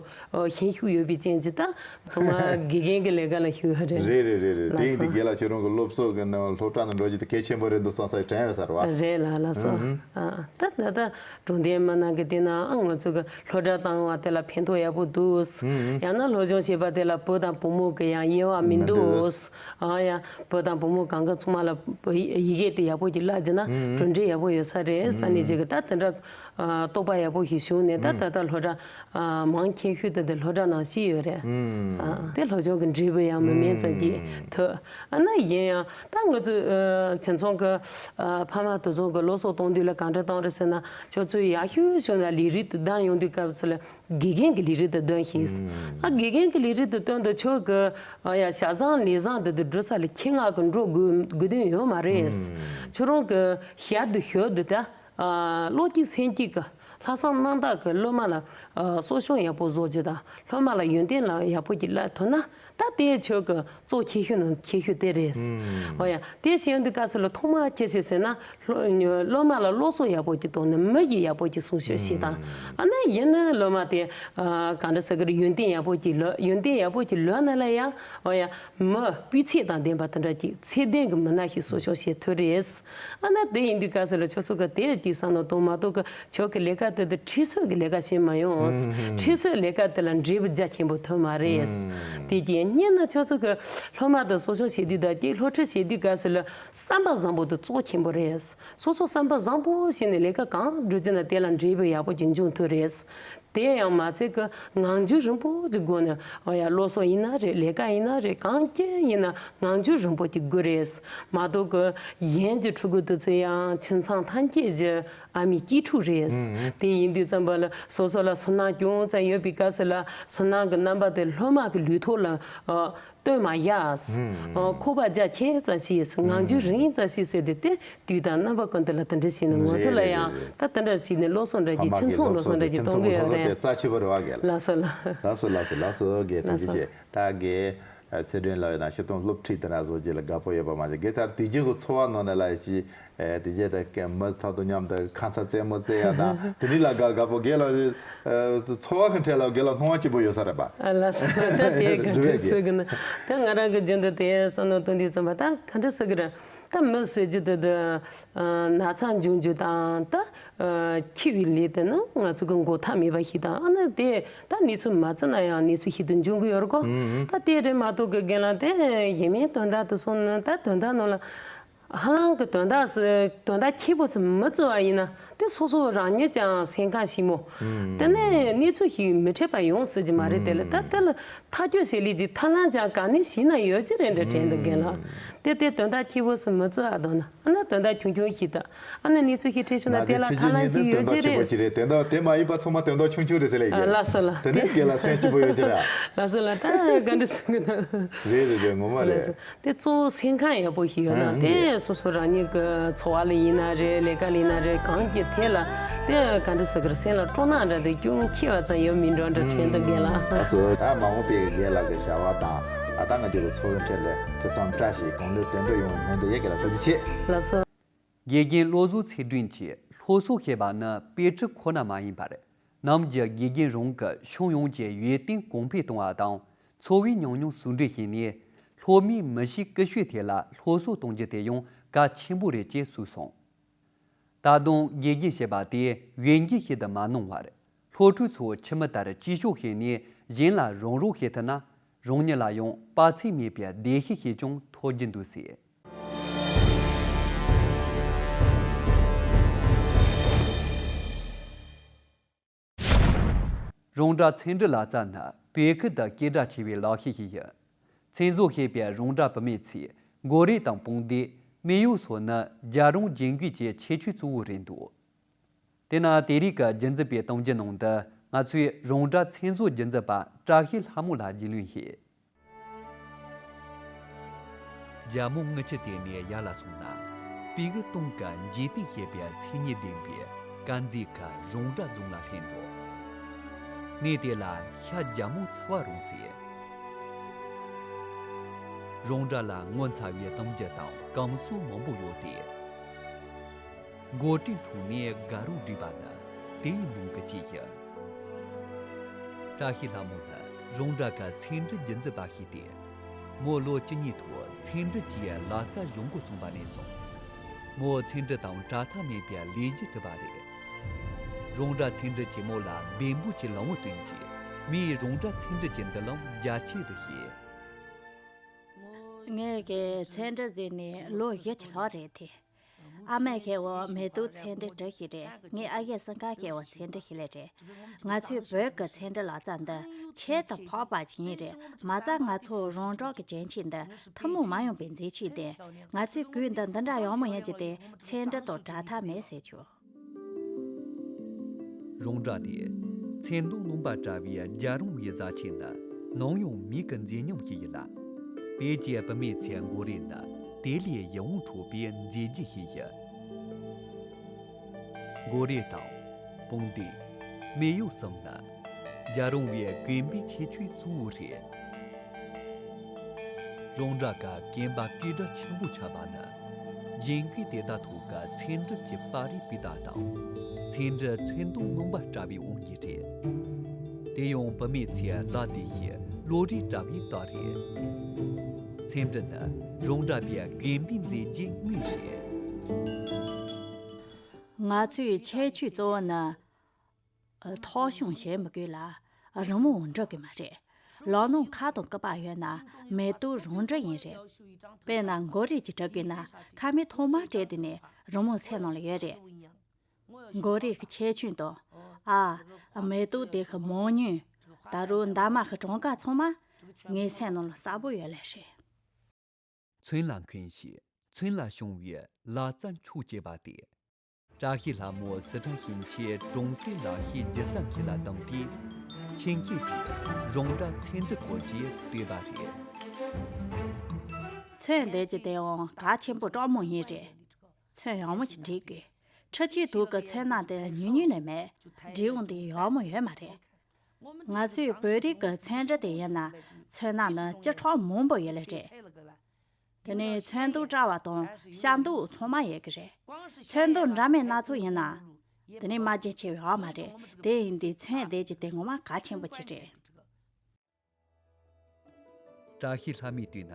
ཤན་ཤུགས་ཡོད་པའི་རྐྱེན་གྱིས་ད་ཚང་མ་དགེ་རྒན་གྱི་ལས་ཀ་ལ་ཤུགས་རེད། རེད་རེད་རེད་རེད། དེ་ཡིན་དུས་རྒན་ལགས་ཁྱེད་རང་གི་སློབ་གསོ་གི་ནང་སློབ་གྲྭ་ནང་འགྲོ་རྒྱུ་དེ་གལ་ཆེན་པོ་རེད་འདུག་བསམ་ས་དྲན་ཡོད་ས་རེད་བ། རེད་ལགས་ལགས་སོ། ཨ་ད་ད་ད་གྲོང་སྡེ་མི་ནང་གི་དེ་ནའང་ང་ཚོ་གི་སློབ་གྲྭ་བཏང་བ་དེ་ལ་ཕན་ཐོགས་ཡག་པོ་འདུག་ཡང་ན་སློབ་སྦྱོང་བྱེད་པ་དེ་ལ་བུ་དང་བུ་མོ་གི་ཡང་དབྱེ་བ་མི་འདུག་ཨ་ཡ་བུ་དང་བུ་མོ་གང་ག་ཚང་མ་ལ་བོད་ཡིག་ཡི་གེ་དེ་ཡག་པོ་ཅིག་བསླབ་རྒྱུ་ན་གྲུབ་འབྲས་ཡག་པོ་ཡོད་ས་རེད་བསམ་ནས་ཅིག་གི་ད་དེ་འདྲ་རྟོགས་པ་ཡག་པོ་ཞིག་བྱུང་ནས་ད་ད་ལྟ་སློབ་གྲྭ་མང་ཆེ་ཤོས་དེ་དེ་སློབ་གྲྭ་ནང་ཤེས་ཡོད་རེད། དེ་སློབ་སྦྱོང་གི་འབྲས་བུ་ཡང་མི་དམན་ཙམ་ཅིག་ཐོབ། ཨ་ན་ཡིན་ཡང་ད་ང་ཚོ་ཁྱིམ་ཚང་གི་ཕ་མ་དེ་ཚོ་གི་སློབ་གསོ་གཏོང་དུས་ལ་གང་འདྲ་གཏོང་རེད་ཟེར་ན་ཁྱོད་ཚོས་ཡག་ཤོས་བྱུང་ན་ལས་རིགས་དེ་བདམས་ཡོང་དུས་སྐབས་སུ་ལ་དགེ་རྒན་གྱི་ལས་རིགས་དེ་འདོན་ཤིང་། ཨ་དགེ་རྒན་གྱི་ལས་རིགས་དེ་བཏོན་དུས་ཁྱོད་ཀྱི་ཡ་བྱ་བཟང་ལས་བཟང་དེ་དེ་འགྲོ་ས་ལ་ཁྱི་ང་གི་འགྲོ་དགོས་དགོས་དོན་ཡོད་མ་རེད། ཁྱོད་རང་གི་ཞབས་དེ་ཞོར་དུ་ད། བློ་གཅིག་སེམས་གཅིག་གི་ལྷག་བསམ་རྣམ་དག་གི་སློབ་མ་ལ་གསོ་སྐྱོང་ཡག་པོ་བཟོ་རྒྱུ་དང་སློབ་མ་ལ་ཡོན་ཏན་ལ་ཡག་པོ་ཅིག་བསླབ་ཐུབ་ན་ད་དེ་ཁྱོད་ཀྱི་གཙོ་ཆེ་ཤོས་ནང་ཆེ་ཤོས་དེ་རེད། འོ་ཡ་དེ་བྱེད་དུས་སྐབས་སུ་ལ་ཐོག་མར་ཅི་བྱེད་ཟེར་ན་སློབ་སློབ་མ་ལ་སློབ་གསོ་ཡག་པོ་ཅིག་གཏོང་ནས་མི་ཞིག་ཡག་པོ་ཅིག་སྲུང་སྐྱོབ་བྱེད་དང་ཨ་ནི་ཡིན་ན་སློབ་མ་དེ་གང་འདྲ་ཟེར་གི་རེད་ཡོན་ཏན་ཡག་པོ་ཅིག་ལོན་ཡོན་ཏན་ཡག་པོ་ཅིག་ལོན་ན་ལ་ཡང་འོ་ཡ་མི་སྤུས་ཚད་དང་ལྡན་པ་དེ་འདྲ་ཅིག་ཚད་ལྡན་གྱི་མི་སྣ་ཞིག་གསོ་སྐྱོང་བྱེད་ཐུབ་རེད། ཨ་ན་དེ་ཡིན་དུས་སྐབས་སུ་ལ་ཁྱོད་ཚོ་གི་དེ་ཅིག་བསམ་བློ་གཏོང་མ་གཏོགས་གི་ཁྱོད་ཀྱི་ལས་ཀ་དེ་དེ་ཁྲིད་གསོ་གི་ལས་ཀ་བྱེད་མ་ཡོང་། ཁྲིད་གསོའི་ལས་ཀ་དེ་ལ་འབྲས་བུ་རྒྱ་ཆེན་པོ་ཐོན་མ་རེད། དེ་རྐྱེན་གཉིས་ནི་ཁྱོད་ཚོ་གི་སློབ་མ་དང་གསོ་སྐྱོང་བྱེད་དུས་དང་ཅིག་སློབ་ཁྲིད་བྱེད་དུས་སྐབས་སུ་ལ་བསམ་པ་བཟང་པོ་དེ་གཙོ་ཆེན་པོ་རེད། སོ་སོ་བསམ་པ་བཟང་པོ་བྱས་ནས་ལས་ཀ་གང་སྒྲུབ་ཀྱི་ན་དེ་ལ་འབྲས་བུ་ཡག་པོ་ཅིག་འབྱུང་ཐུབ་རེད། དེ་ཡང་མ་ཚད་ཀྱི་ངང་རྒྱུད་རིང་པོ་ཅིག་དགོས་ནས་འོ་ཡ་སློབ་གསོ་ཡིན་ན་རེད་ལས་ཀ་ཡིན་ན་རེད་གང་ཅི་ཡིན་ན་ངང་རྒྱུད་རིང་པོ་ཅིག་དགོས་རེད། མ་གཏོགས་ཀྱི་གཞན་གྱི་ཕྲུ་གུ་དེ་ཚོ་ཡང་ཁྱིམ་ཚང་ཐམས་ཅད་ཀྱི་ཨ་མའི་གཅེས་ཕྲུག་རེད། དེ་ཡིན་དུས་ཙམ་པ་ལ་སོ་སོ་ལ་སུན་སྣང་ཅུང་ཙམ་ཡོད་པའི་སྐབས་སུ་ལ་སུན་སྣང་གི་རྣམ་པ་དེ་སློབ་མ་གི་ལུས་ཐོག་ལ་ཨ། སྟོན་མ་ཡ། ཁོག་པ་རྒྱ་ཆེ་ཙམ་ཞིག་ངང་རྒྱུད་རིང་ཙམ་ཞིག་ཟེར་ཏེ་དེ་དུས་དང་རྣམ་པ་ཀུན་ཏུ་ལ་དེ་འདྲ་ཞིག་ནི་ང་ཚོ་ལ་ཡང་ད་དེ་འདྲ་ཞིག་ནི་སློབ་གསོ་འདྲ་གྱི་ཁྱིམ་ཚང་སློབ་གསོ་འདྲ་གྱི་གཏོང་གི་ཡོད་རེད། རྩ་ཆེ་བོ་རེད་བ་རྒན་ལགས། ལགས་སོ་ལགས། ལགས་སོ་ལགས་སོ་ལགས་སོ་རྒན་ཐུགས་རྗེ་ཆེ། ད་རྒན་ཚེ་སྒྲོན་ལགས་ཡོད་ན་སྤྱིར་བཏང་སློབ་ཁྲིད་དེ་འདྲ་བཟོ་རྒྱུ་ལ་དགའ་པོ་ཡོད་པ་མ་ཟད་རྒན་ད་དུས་རྒྱུན་གྱི་འཚོ་བ་ནང་ནས་ལ་ཡ་ཅི། ཨེ་དེ་རྗེས་ད་མི་ཚོ་དང་མཉམ་དུ་ཁ་ཚ་རྩེད་མོ་རྩེ་ཡ་དང་དེ་འདྲ་ལ་དགའ་དགའ་པོ་རྒན་ལགས་འཚོ་བ་གི་འཕྲལ་ལ་རྒན་ལགས་སྣང་བ་སྐྱིད་པོ་ཡོད་ས་རེད་པ། ཨ་ལགས་སོ་ད་དེ་ག་འདྲ་ཟེར་གི་ན་ད་ང་རང་གི་རྒྱུན་དུ་དེ་བསམ་བློ་གཏོང་དུས་ཙམ་པ་ད་ག་འདྲ་ཟེར་གི་རེད། ད་མི་ཟེར་རྒྱུ་དེ་དེ་ན་ཚ་འབྱུང་རྒྱུ་དང་ད་འཆི་བའི་ལས་དེ་ནི་ང་ཚོ་གི་འགོག་ཐབས་མེད་པ་ཞིག་དང་ཨ་ནི་དེ་ད་གནས་ཚུལ་མ་བརྩི་ན་ཡང་གནས་ཚུལ་ཞིག་ཏུ་འབྱུང་གི་ཡོད་རེད་གོ། ད་དེ་རེད་མ་གཏོགས་གི་རྒན་ལགས་དེ་ཡིན་མིན་དོན་དག་དེ་སོང་ན་ད་དོན་དག་ནང་ལ། ཧ་ལམ་གྱི་དོན་དག་སི་དོན་དག་ཆེ་བོ་སི་མི་བརྩི་བ་ཡིན་ན་དེ་སོ་སོ་རང་ཉིད་ཀྱང་སེམས་ཁམས་ཞིབ་མོ། དེ་ནས་གནས་ཚུལ་ཞིག་མི་འཕྲད་པ་ཡོང་སྲིད་ཀྱི་མ་རེད་དེ་ལ་ད་དེ་ལ་ཐག་གཅོད་བྱེད་ལས་ཀྱི་ཐབས་ལམ་ཀྱང་ག་ནས་ཤེས་ན་ཡོད་ཀྱི་རེད་འདྲ་དྲན་འདུག་རྒན་ལགས། དེ་དེ་དོན་དག་ཆེ་བོ་སི་མི་བརྩི་བ་དང་ན་ཨ་ན་དོན་དག་ཆུང་ཆུང་ཞིག་དང་ཨ་ན་གནས་ཚུལ་ཞིག་འཕྲད་བྱུང་ན་དེ་ལ་ཐབས་ལམ་ཅིག་ཡོད་ཀྱི་རེད། དེ་འདྲ་དེ་མ་ཡིན་པ་ཚང་མ་དོན་དག་ཆུང་ཆུང་རེད་ཟེར་ལ་ཡིན། ལགས་སོ་ལགས། དེ་ནས་རྒན་ལགས་སེམས་སྐྱིད་པོ་ཡོད་ཀྱི་རེད། ལགས་སོ་ལགས་ད་ག་འདྲ་སི་གི་ན། རེད་རེད་རེད་ངོ་མ་རེད། དེ་གཙོ་བོ་སེམས་ཁམས་ཡག་པོ་ཞིག་ཡོད་ན་ཨང་དེ་རེད། སོ་སོ་རང་ཉིད་ཀྱི་འཚོ་བ་ལ་ཡིན་ན་རེད་ལས་ཀ་ལ་ཡིན་ན་རེད་གང་གི་ཐད་ལ་དེ་ག་འདྲ་ཟེར་གི་རེད་སེམས་ལ་སྤྲོ་སྣང་འདྲ་དེ་ཅུང་ཆེ་བ་ཙམ་ཡོད་མིན་འགྲོ་འདྲ་དྲན་འདུག་རྒན་ལགས། ཨ་སོ་ད་མ་འོངས་པའི་རྒན་ལགས་ཀྱི་བྱ་བ་དང་ཨ་ད་ང་ཚོའི་འཚོ་བའི་འཕྲལ་ལ་ཐུགས་བསམ་བཀྲ་ཤིས་གང་ལེགས་དོན་འགྲུབ་ཡོང་བའི་སྨོན་འདུན་ཡོད་རྒན་ལགས་ཐུགས་རྗེ་ཆེ། ལགས་སོ། དགེ་རྒན་བློ་བཟང་ཚེ་སྒྲོན་གྱིས་སློབ་གསོ་ཞེས་པ་ནི་དཔེ་ཁྲིད་ཁོ་ན་མ་ཡིན་པར། ནམ་རྒྱུན་དགེ་རྒན་རང་གིས་ཕྱོགས་ཡོངས་ཀྱི་ཡོན་ཏན་གོང་འཕེལ་གཏོང་བ་དང་། འཚོ་བའི་ཉམས་མྱོང་ཟུང་འབྲེལ་བྱས་ནས། སློབ་མའི་མི་གཤིས་ཀུ་ཤུའི་ཐད་ལ་སློབ་གསོ་གཏོང་རྒྱུ་དེ་ཡང་གལ་ཆེན་པོ་རེད་ཅེས་གསུངས་སོང་། ད་དུང་དགེ་རྒན་ཞེས་པ་དེ་འོས་འགན་ཞིག་ཏུ་མ་སྣང་བར། སློབ་ཕྲུག་ཚོ་ཁྱིམ་མི་ལྟར་གཅེས་སྐྱོང་བྱས་ནས་གཞན་ལ་རོགས་རོགས་བྱེད་ཐུབ་ན། རང་ཉིད་ལ་ཡང་དཔའ་ཚིགས་མེད་པའི་བདེ་སྐྱིད་ཞིག་ཀྱང་ཐོབ་རྒྱུ་འདུག་ཟེར། རོང་བྲག་ཚེ་འབྲི་ལ་རྩ་ནི་བོད་ཁུལ་དུ་སྐད་གྲགས་ཆེ་བའི་ལག་ཤེས་ཤིག་ཡིན། མཚན་བཟོ་བྱེད་པའི་རོང་བྲག་བུད་མེད་ཚོས་མགོ་རས་དང་བུང་སྟེ་མེ་ཡོས་སོགས་ནི་རྒྱལ་རོང་རྒྱན་གོས་ཀྱི་ཁྱད་ཆོས་གཙོ་བོ་རེད་འདུག་དེས་ན་དེ་རིགས་ཀྱི་རྒྱུན་འཛིན་པའི་གཏམ་རྒྱུད་ནང་དུ་ང་ཚོས་རོང་བྲག་ཚེ་བཟོ་རྒྱུན་འཛིན་པ་བཀྲ་ཤིས་ལྷ་མོ་ལ་རྒྱུས་ལོན་བྱེད། རྒྱལ་མོ་རྔུལ་ཆུ་དེ་ནས་ཡར་ལ་སོང་ན། སྤུ་གུ་སྟོང་གི་འཇིག་རྟེན་ཞེས་པའི་མཚན་ཉིད་ལྡན་པའི་དཀར་མཛེས་ཁ་རོང་བྲག་རྫོང་ལ་སླེབས་འགྲོ། གནས་དེ་ལ་ཤར་རྒྱལ་མོ་ཚ་བ་རོང་ཟེར། རོང་བྲག་ལ་ངོ་མཚར་བའི་གཏམ་རྒྱུད་དང་སྐམ་སྲོལ་མང་པོ་ཡོད་དེ། མགོ་ཀྲུང་འཁྲུངས་ནས་དགའ་རོགས་བསྒྲིགས་པ་ནི་དེའི་ནང་གི་གཅིག་ཡིན། བཀྲ་ཤིས་ལྷ་མོ་ནི་རོང་བྲག་གི་ཚེ་འབྲི་རྒྱུན་འཛིན་པ་ཞིག་སྟེ། མོ་ལོ་བཅུ་གཉིས་ཐོག་ཚེ་འབྲི་གྱི་ལག་རྩལ་སྦྱོང་འགོ་བཙུགས་པ་ནས་བཟུང་། མོ་ཚེ་འབྲི་དང་བྲལ་ཐབས་མེད་པའི་ལས་གཞི་བསྒྲུབས་པ་རེད། རོང་བྲག་ཚེ་འབྲི་གྱིས་མོ་ལ་འབད་འབུངས་ཀྱི་ལམ་བུ་སྟོན་རྗེས། མིས་རོང་བྲག་ཚེ་འབྲི་གྱི་མདུན་ལམ་རྒྱ་ཆེ་རུ་བྱས། ངས་ཀྱི་ཚེ་འབྲི་ཟེར་ནས་ལོ་བཞི་ཅིག་ལྷག་རེད་དེ། ཨ་མས་ཁེ་བོ་མེ་ཏོག་ཚེ་འབྲི་བྲིས་ཤིག་རེད། ངའི་ཨ་ཡེ་སྲིན་ཁ་ཁེ་བོ་ཚེ་འབྲི་ཤི་ལེ་རེད། ང་ཚོའི་བོད་ཀྱི་ཚེ་འབྲི་ལག་རྩལ་འདི་ཁྱད་དུ་འཕགས་པ་ཅིག་ཡིན་རེད། མ་རྩ་ང་ཚོ་རོང་འབྲོག་གི་རྒྱན་ཆས་འདི་ཐུན་མོང་མ་ཡིན་པའི་མཛེས་ཆས་ཏེ། ང་ཚོའི་གོས་འདི་འདི་འདྲ་ཡག་མོ་ཡིན་གྱི་དེ་ཚེ་འབྲི་དང་བྲལ་ཐབས་མེད་ཟེར་ཆོག་རོང་བྲག་ནས་ཚེ་མདོག་སྣུམ་པ་བཀྲ་བའི་རྒྱལ་རོང་བའི་བཟའ་ཆས་ནི་ནམ་ཡང་མིག་གི་མཛེས་ཉམས་ཤིག་ཡིན་ལ། བོད་ཀྱི་བུད་མེད་ཚོའི་མགོ་རས་ནི་དེ་ལས་ཡིད་འོང་འཕྲོག་པའི་མཛེས་རྒྱན་ཞིག་ཡིན། མགོ་རས་དང་བུང་སྟེ། མེ་ཡོས་གསུམ་ནི་རྒྱལ་རོང་བའི་གོན་པའི་ཁྱད་ཆོས་གཙོ་བོ་རེད། རོང་བྲག་གི་གོན་པ་སྐད་གྲགས་ཆེན་པོ་ཆགས་པ་ནི། རྒྱན་གོས་དེ་དག་ཐོག་གི་ཚེ་འབྲི་གྱི་པར་རིས་སྤུས་དག་དང་། ཚེ་འབྲི་ཚོན་མདོག་སྣུམ་པ་བཀྲ་བའི་དབང་གིས་རེད། དེ་ཡང་བུད་མེད་ཚོའི་ལག་དེ་ཡི་བློ་རིག་བཀྲ་བའི་རྟགས་རེད། ཚེ་འབྲི་ནི་རོང་བྲག་པའི་གོན་པའི་མཛེས་རྒྱན་དངོས་རེད། ང་ཚོའི་ཁྱད་ཆོས་གཙོ་བོ་ནི། ཐོག་གཞུང་བྱེད་མི་དགོས་ལ། རི་མོ་འབྲི་དགོས་མ་རེད། ལག་ནང་ཁ་དང་སྐུད་པ་ཡོད་ན་མེ་ཏོག་རང་འབྲི་ཡིན་རེད། དཔེར་ན་མགོ་རས་ཅིག་འབྲི་དགོས་ན་ཁ་མིག་ཐོག་མར་བྲེགས་དེ་ནས་རི་མོ་ཚེ་ནང་ལ་ཡོད་རེད། མགོ་རས་ཀྱི་ཁྱད་ཆོས་དང་། ཨ། མེ་ཏོག་དེ་གི་མང་ཉུང་། ད་རུང་འདབ་མ་གི་གྲངས་ཀ་ཚང་མ་ངའི་སེམས་ནང་ལ་གསལ་པོ་ཡོད་ལེ་རེད། ཚོན་ལ་མཁས་ཤིང་ཚོན་ལ་སྦྱོང་བའི་ལག་རྩལ་མཆོག་སྐྱེས་པ་སྟེ། བཀྲ་ཤིས་ལྷ་མོ་སི་ཁྲོན་ཞིང་ཆེན་གྲོང་གསེབ་ལག་ཤེས་སྒྱུ་རྩལ་ཁུལ་ལ་བདམས་ཏེ། ཆེད་མཁས་ཀྱིས་རོང་བྲག་ཚེ་འབྲི་སྐོར་གྱི་བསྟོད་པ་རེད། ཚོན་འདེབས་ཀྱི་དེའང་གལ་ཆེན་པོ་དྲག་མོ་ཡིན་རེད། ཚོན་ཡག་མོ་ཞིག་འབྲི་དགོས། འཕྲུལ་ཆས་ཐོག་གི་ཚོན་སྣ་དེ་ཉུང་ཉུང་ནས་མེད། འབྲི་ཡོང་དུས་ཡག་མོ་ཡོད་མ་རེད། ང་ཚོའི་བོད་རིགས་ཀྱི་ཚོན་འབྲི་དེ་ཡིན་ན་ཚོན་སྣ་ནི་བཅུ་ཕྲག་མང་པོ་ཡོད་ལེ་རེད། དེ་ནས་ཚོན་མདོག་བཀྲ་བ་དང་ཤ་མདོག་ཚང་མ་ཡོད་ཀྱི་རེད། ཚོན་མདོག་འདྲ་མིན་སྣ་ཚོགས་ཡིན་ན། དེ་ནས་མ་རྒྱན་ཆེ་བའི་ཡག་མ་རེད། དེ་ཡིན་དུས་ཚོན་འདེབས་ཀྱི་དེ་ངོ་མ་གལ་ཆེན་པོ་ཅིག་རེད། བཀྲ་ཤིས་ལྷ་མོས་བལྟས་ན།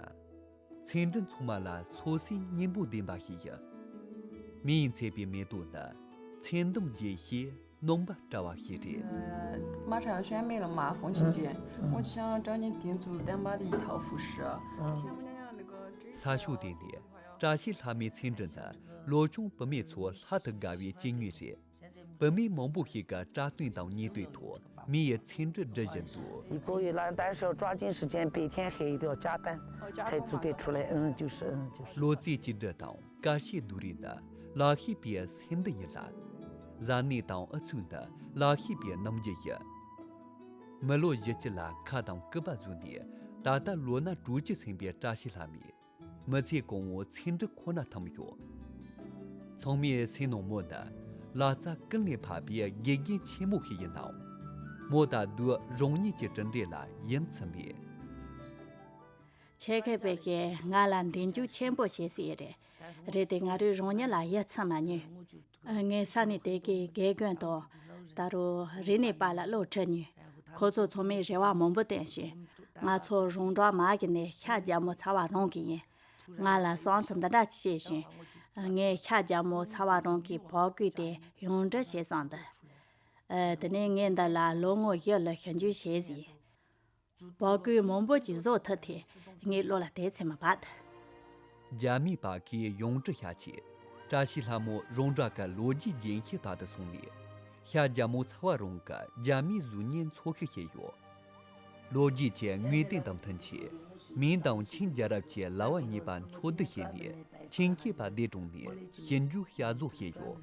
ཚེ་འབྲི་མཚུངས་མ་ལ་སོ་སོའི་སྙིང་པོ་ལྡན་པ་ཞིག་ཡིན། མིའི་མཚན་པའི་མེ་ཏོག་ནི་ཚེ་འདམ་རྒྱས་ཤིང་སྣུམ་པ་བཀྲ་བ་ཞིག་རེད། 呃，马场宣布了嘛，风情节，我就想找你订做单把的一套服饰。天天那个 ས་ཕྱོགས་དེ་ནས་བཀྲ་ཤིས་ལྷ་མོའི་ཚེ་འབྲི་ནི་ལོ་ཆུང་བུད་མེད་ཚོ་ལྷ་དང་འགལ་བའི་སྐྱེ་དངོས་རེད། བུད་མེད་མང་པོ་ཞིག་གིས་སྐྲ་སྟོན་དང་ཉེས་སྟོན་ཐོག་མི་ཡི་ཚེ་འབྲི་འབྲི་བཞིན་འདུག 一个月了，但是要抓紧时间，白天黑夜都要加班，才组队出来。嗯，就是，嗯，就是。 ལོ་ཙཱའི་བཅིངས་འགྲོལ་དང་དཀར་ཤོས་བསྡུ་རུབ་ནི་ལག་ཤེས་པའི་སེམས་གཏིང་ཡིན་ལ། གཟབ་ནན་དང་ཨུ་ཚུགས་ནི་ལག་ཤེས་པའི་རྣམ་འགྱུར་ཡིན། མི་ལོ་བཞི་བཅུ་ལ་ཁ་དང་སྐུད་པ་བཟོས་ནས་ད་ལྟ་ལོ་ན་དྲུག་ཅུ་ཟིན་པའི་བཀྲ་ཤིས་ལྷ་མོས། མི་ཚེ་གང་བོ་ཚེ་འབྲི་ཁོ་ན་ཐིམ་ཡོད། ཚང་མའི་སེམས་ནང་མོ་ནི་ལག་རྩལ་ཀུན་ལས་འཕགས་པའི་དགེ་རྒན་ཆེན་མོ་ཞིག་ཡིན་ནའང་། མོ་ད་དུང་རང་ཉིད་ཀྱི་གྲུབ་འབྲས་ལ་ཡ་མཚན་མེད། ཆེད་མཁས་པས་ཀྱིས་ང་ལ་མདུན་སྐྱོད་ཆེན་པོ་བྱས་ཟེར་རེད། རེད་དེ་ང་རང་རང་ཉིད་ལ་ཡ་མཚན་མ་རྙེད། ངས་ས་གནས་དེ་གའི་དགེ་རྒན་དང་། ད་རུང་རིག་གནས་པ་ལ་བློ་ཁྲིད་མྱོང་། ཁོ་ཚོ་ཚང་མས་རེ་བ་མང་པོ་བཏོན་ཞིང་། ང་ཚོ་རོང་འབྲོག་མ་གི་ནས་ཤ་རྒྱལ་མོ་ཚ་བ་རང་གི་ཡིན། ང་ལ་བསམ་ཚུལ་འདི་འདྲ་བཤད་ཞིང་། ངས་ཤ་རྒྱལ་མོ་ཚ་བ་རང་གི་བོད་སྐད་དེ་ཡོངས་འབྲི་བྱས་སོང་འདི། ཨ། དེ་ནས་ངས་འདི་ལ་ལོ་ངོ་བཞི་ལ་ཞིབ་འཇུག་བྱས་ཟིན། བོད་སྐད་མང་པོ་ཅིག་བཟོ་ཐུབ་དེ་ངའི་བློ་ལ་དེ་ཚེ་མ་བབས། རྒྱ་མིའི་པར་ཁས་ཡོངས་འབྲི་བྱ་ཆེད་བཀྲ་ཤིས་ལྷ་མོ་རོང་བྲག་གི་ལོ་རྒྱུས་རྒྱན་ཤེལ་དག་ཏུ་སོང་ནས། ཤར་རྒྱལ་མོ་ཚ་བ་རོང་གི་རྒྱ་མིའི་གཟུགས་བརྙན་འཚོལ་ཞིབ་བྱས་ཡོད། ལོ་རྒྱུས་ཀྱི་དངོས་བསྟན་དང་མཐུན་ཆེད། མིང་དང་ཆིན་རྒྱལ་རབས་ཀྱི་ལྭ་བ་གཉིས་པ་འཚོལ་བསྡུ་བྱས་ནས་ཆིན་མཁས་པ་འདས་གྲོངས་ནས་ཞིབ་འཇུག་བྱ་བཟོ་བྱས་ཡོད།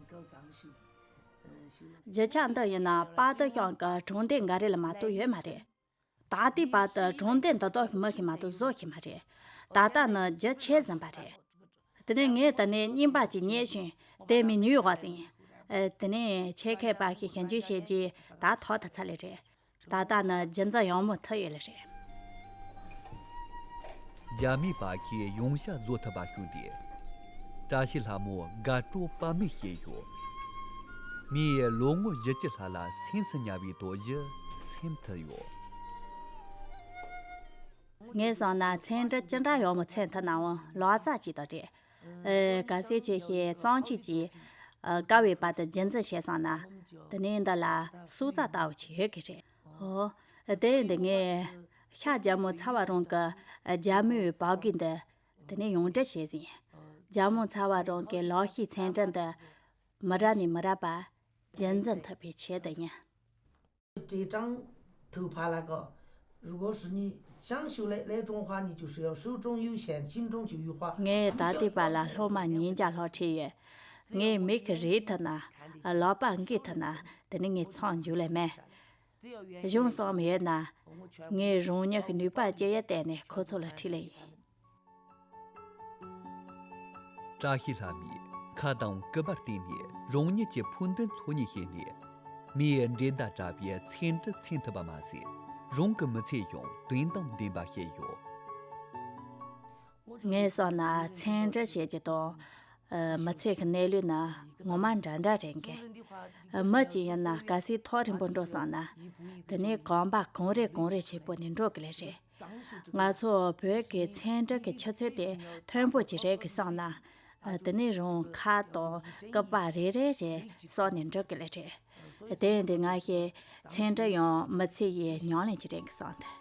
རྒྱུ་ཆ་འདི་ཡིན་ན་པ་ཏི་ཤང་གི་གྲོང་སྡེ་འགའ་རེ་ལ་མ་གཏོགས་ཡོད་མ་རེད། ད་ལྟའི་བར་དུ་གྲོང་སྡེ་འདི་དག་མི་ཤེས་མ་གཏོགས་བཟོ་ཤེས་མ་རེད། ད་ལྟ་ནི་རྒྱུ་ཆད་ཟིན་པ་རེད། དེ་ནས་ངས་དེ་ནས་རྙིང་པ་ཅིག་རྙེད་བྱུང་། དེ་མིན་ནིའུ་ཡོག་ཟིན། ཨེ། དེ་ནས་ཆེད་མཁས་པ་ཞིག་ཞིབ་འཇུག་བྱས་རྗེས་ད་ཐོག་ཏུ་ཚར་ལེ་རེད། ད་ལྟ་ནི་རྒྱུ་འཛིན་ཡང་མོ་ཐུབ་ཡོད་ལེ་རེད། རྒྱ་མིའི་པ་ཁིས་ཡོང་བྱ་བཟོ་ཐུབ་པ་བྱུང་སྟེ། བཀྲ་ཤིས་ལྷ་མོ་དགའ་སྤྲོ་དཔག་མེད་སྐྱེས་ཡོད། མིའི་ལོ་ངོ་བཞི་བཅུ་ལྷག་ལ་སེམས་སུ་ཉར་བའི་རྡོ་རྗེ་སེམས་ཐུབ་ཡོད། ངས་བསམ་ན་ཚན་རིག་ཅི་འདྲ་ཡག་མོ་འཚོལ་ཐུབ་ནའང་ལོ་ཙཱ་ཅིག་དང་འདྲ། ཨེ། གལ་སྲིད་ཁྱེད་ཀྱིས་གཙང་ཆུ་ཅིག་ཨ། ཀ་བའི་བར་དུ་རྒྱུན་འཛིན་བྱས་སོང་ན། དེ་ནས་འདི་ལ་སྲོག་རྩ་ལྟ་བུ་ཅིག་ཡོད་ཀྱི་རེད། ཨོ། དེ་ཡིན་དུས་ངས་ཤར་རྒྱལ་མོ་ཚ་བ་རོང་གི་རྒྱ་མིའི་བ་གི་འདི་དེ་ནས་ཡོངས་འབྲི་བྱས་ཟིན། རྒྱལ་མོ་ཚ་བ་རོང་གི་ལག་ཤེས་ཚན་རིག་འདི་མི་རབས་ནས་མི་རབས་བར་རྒྱུན་འཛིན་ཐུབ་པའི་ཆེད་དུ་ཡིན། 这张图拍那个，如果是你想修来来种花，你就是要手中有线，心中就有花。 ངས་ད་ལྟའི་བར་ལ་སློབ་མ་ཉིས་བརྒྱ་ལྷག་ཁྲིད་ཡོད། ངས་མིག་གིས་རིག་ཐུབ་ན། ལག་པས་འགུལ་ཐུབ་ན། དེ་ནི་ངས་མཚམས་འཇོག་ལེ་མེད། གཞུང་བསམ་ཡོད་ན། ངས་རང་ཉིད་ཀྱི་ནུས་པ་ཇི་ཡོད་བཏོན་ནས་ཁོ་ཚོ་ལ་ཁྲིད་ལེ་ཡིན། བཀྲ་ཤིས་ལྷ་མོས་ཁ་དང་སྐུད་པར་བརྟེན་ནས་རང་ཉིད་ཀྱི་ཕུགས་འདུན་འཚོལ་སྙེག་བྱས་ནས། མིའི་འགྲེལ་བརྡ་དྲ་བའི་ཚན་རིག་འཚོལ་ཐུབ་པ་མ་ཟད། རང་གི་མི་ཚེ་ཡང་དོན་དང་ལྡན་པ་བྱས་ཡོད། ངས་བསམ་ན་ཚན་རིག་བྱེད་རྒྱུ་དང་། ཨ། མི་ཚེ་གི་གནས་ལུགས་ནི་ངོ་མ་འདྲ་འདྲ་རེད་འགའ། ཨ། མི་གཅིག་ཡིན་ན་གལ་སྲིད་ཐག་རིང་པོ་འགྲོ་སོང་ན། དེ་ནས་གོམ་པ་གང་རེ་གང་རེ་བྱེད་པོ་ནས་འགྲོ་གི་ལེ་རེད། ང་ཚོ་བོད་ཀྱི་ཚན་རིག་གི་ཆུ་ཚད་དེ་མཐོན་པོ་ཅིག་རེད་གི་བསམ་ན། ཨ། དེ་ནས་རང་ཁ་དང་སྐུད་པ་རེ་རེ་བྱས་བསགས་ནས་འགྲོ་གི་ལེ་རེད། དེ་ཡིན་དུས་ང་ཞེས་ཚན་རིག་ཡང་མི་ཚེ་ཡི་ཉམས་ལེན་ཅིག་རེད་གི་བསམ་འདུག་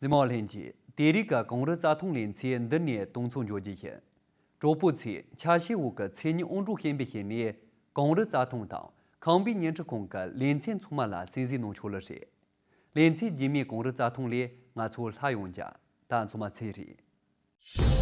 གཟིགས་མོ་བ་ལྷན་རྒྱས། དེ་རིང་གི་གངས་རི་རྩྭ་ཐང་ལེ་ཚན་འདི་ནས་གཏོང་ཚོགས་འཇོག་རྒྱུ་ཡིན། གྲོགས་པོ་ཚོས་ཆ་ཤས་འོག་གི་མཚན་ཉིད་དབང་སྒྲོན་ཤན་པའི་ཞལ་ནས་གངས་རི་རྩྭ་ཐང་དང་ཁང་པའི་བརྙན་འཕྲིན་ཁང་གི་ལེ་ཚན་ཚང་མ་ལ་གསན་གཟིགས་གནང་ཆོག་ལེ་རེད། ལེ་ཚན་རྗེས་མའི་གངས་རི་རྩྭ་ཐང་ལས་ང་ཚོ་སླར་ཡོང་རྒྱུ། ད་ཚང་མ་ཚེ་རིང་།